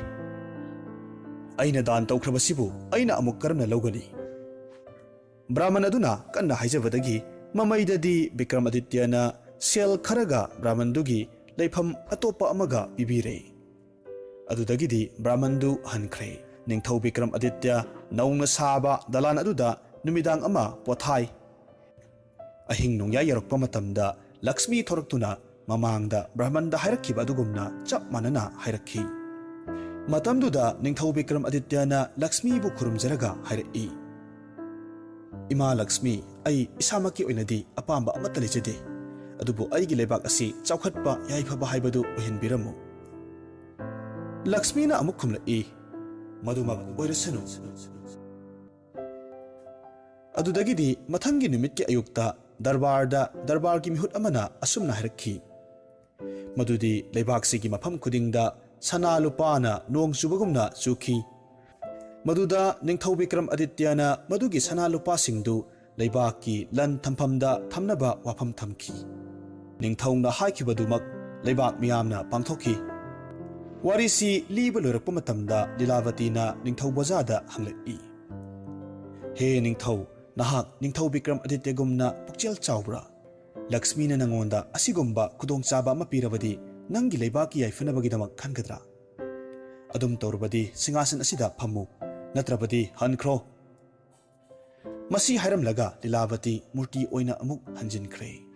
"ꯑꯩꯅ ꯗꯥꯟ ꯇꯧꯈ꯭ꯔꯕꯁꯤꯕꯨ ꯑꯩꯅ ꯑꯃꯨꯛ ꯀꯔꯝꯅ ꯂꯧꯒꯅꯤ?" ꯕ꯭ꯔꯥꯍꯃꯟ ꯑꯗꯨꯅ ꯀꯟꯅ ꯍꯥꯏꯖꯕꯗꯒꯤ ꯃꯃꯩꯗꯗꯤ ꯕꯤꯀ꯭ꯔꯝ ꯑꯗꯤꯇ꯭ꯌꯅ ꯁꯦꯜ ꯈꯔꯒ ꯕ꯭ꯔꯥꯍꯃꯟꯗꯨꯒꯤ ꯂꯩꯐꯝ ꯑꯇꯣꯞꯄ ꯑꯃꯒ ꯄꯤꯕꯤꯔꯦ꯫ ꯑꯗꯨꯗꯒꯤꯗꯤ ꯕ꯭ꯔꯥꯍꯃꯟꯗꯨ ꯍꯟꯈ꯭ꯔꯦ꯫ ꯅꯤꯡꯊꯧ ꯕꯤꯀ꯭ꯔꯝ ꯑꯗꯤꯇ꯭ꯌ ꯅꯧꯅ ꯁꯥꯕ ꯗꯂꯥꯟ ꯑꯗꯨꯗ ꯅꯨꯃꯤꯗꯥꯡ ꯑꯃ ꯄꯣꯊꯥꯏ꯫ ꯑꯍꯤꯡ ꯅꯣꯡꯌꯥꯏ ꯌꯧꯔꯛꯄ ꯃꯇꯝꯗ ꯂꯛꯁꯃꯤ ꯊꯣꯔꯛꯇꯨꯅ ꯃꯃꯥꯡꯗ ꯕ꯭ꯔꯥꯍꯃꯟꯗ ꯍꯥꯏꯔꯛꯈꯤꯕ ꯑꯗꯨꯒꯨꯝꯅ ꯆꯞ ꯃꯥꯟꯅꯅ ꯍꯥꯏꯔꯛꯈꯤ꯫ ꯃꯇꯝꯗꯨꯗ ꯅꯤꯡꯊꯧ ꯕꯤꯀ꯭ꯔꯝ ꯑꯗꯤꯇ꯭ꯌꯅ ꯂꯛꯁꯃꯤꯕꯨ ꯈꯨꯔꯨꯝꯖꯔꯒ ꯍꯥꯏꯔꯛꯏ, "ꯏꯃꯥ ꯂꯛꯁꯃꯤ, ꯑꯩ ꯏꯁꯥꯃꯛꯀꯤ ꯑꯣꯏꯅꯗꯤ ꯑꯄꯥꯝꯕ ꯑꯃꯠꯇ ꯂꯩꯖꯗꯦ, ꯑꯗꯨꯕꯨ ꯑꯩꯒꯤ ꯂꯩꯕꯥꯛ ꯑꯁꯤ ꯆꯥꯎꯈꯠꯄ ꯌꯥꯏꯐꯕ ꯍꯥꯏꯕꯗꯨ ꯑꯣꯏꯍꯟꯕꯤꯔꯝꯃꯨ꯫" ꯂꯛꯁꯃꯤꯅ ꯑꯃꯨꯛ ꯈꯨꯝꯂꯛꯏ, "ꯃꯗꯨꯃꯛ ꯑꯣꯏꯔꯁꯅꯨ꯫" ꯑꯗꯨꯗꯒꯤꯗꯤ ꯃꯊꯪꯒꯤ ꯅꯨꯃꯤꯠꯀꯤ ꯑꯌꯨꯛꯇ ꯗꯔꯕꯥꯔꯗ ꯗꯔꯕꯥꯔꯒꯤ ꯃꯤꯍꯨꯠ ꯑꯃꯅ ꯑꯁꯨꯝꯅ ꯍꯥꯏꯔꯛꯈꯤ, ꯃꯗꯨꯗꯤ ꯂꯩꯕꯥꯛꯁꯤꯒꯤ ꯃꯐꯝ ꯈꯨꯗꯤꯡꯗ ꯁꯅꯥ ꯂꯨꯄꯥꯅ ꯅꯣꯡ ꯆꯨꯕꯒꯨꯝꯅ ꯆꯨꯈꯤ꯫ ꯃꯗꯨꯗ ꯅꯤꯡꯊꯧ ꯕꯤꯀ꯭ꯔꯝ ꯑꯗꯤꯇ꯭ꯌꯅ ꯃꯗꯨꯒꯤ ꯁꯅꯥ ꯂꯨꯄꯥꯁꯤꯡꯗꯨ ꯂꯩꯕꯥꯛꯀꯤ ꯂꯟ ꯊꯝꯐꯝꯗ ꯊꯝꯅꯕ ꯋꯥꯐꯝ ꯊꯝꯈꯤ꯫ ꯅꯤꯡꯊꯧꯅ ꯍꯥꯏꯈꯤꯕꯗꯨꯃꯛ ꯂꯩꯕꯥꯛ ꯃꯤꯌꯥꯝꯅ ꯄꯥꯡꯊꯣꯛꯈꯤ꯫ ꯋꯥꯔꯤꯁꯤ ꯂꯤꯕ ꯂꯣꯏꯔꯛꯄ ꯃꯇꯝꯗ ꯂꯤꯂꯥꯕꯇꯤꯅ ꯅꯤꯡꯊꯧ ꯕꯣꯖꯥꯗ ꯍꯪꯂꯛꯏ, "ꯍꯦ ꯅꯤꯡꯊꯧ, ꯅꯍꯥꯛ ꯅꯤꯡꯊꯧ ꯕꯤꯀ꯭ꯔꯝ ꯑꯗꯤꯇ꯭ꯌꯒꯨꯝꯅ ꯄꯨꯛꯆꯦꯜ ꯆꯥꯎꯕ꯭ꯔꯥ? ꯂꯛꯁꯃꯤꯅ ꯅꯉꯣꯟꯗ ꯑꯁꯤꯒꯨꯝꯕ ꯈꯨꯗꯣꯡꯆꯥꯕ ꯑꯃ ꯄꯤꯔꯕꯗꯤ ꯅꯪꯒꯤ ꯂꯩꯕꯥꯛꯀꯤ ꯌꯥꯏꯐꯅꯕꯒꯤꯗꯃꯛ ꯈꯟꯒꯗ꯭ꯔꯥ? ꯑꯗꯨꯝ ꯇꯧꯔꯕꯗꯤ ꯁꯤꯡꯍꯥꯁꯟ ꯑꯁꯤꯗ ꯐꯝꯃꯨ, ꯅꯠꯇ꯭ꯔꯕꯗꯤ ꯍꯟꯈ꯭ꯔꯣ꯫" ꯃꯁꯤ ꯍꯥꯏꯔꯝꯂꯒ ꯂꯤꯂꯥꯕꯇꯤ ꯃꯨꯔꯇꯤ ꯑꯣꯏꯅ ꯑꯃꯨꯛ ꯍꯟꯖꯤꯟꯈ꯭ꯔꯦ꯫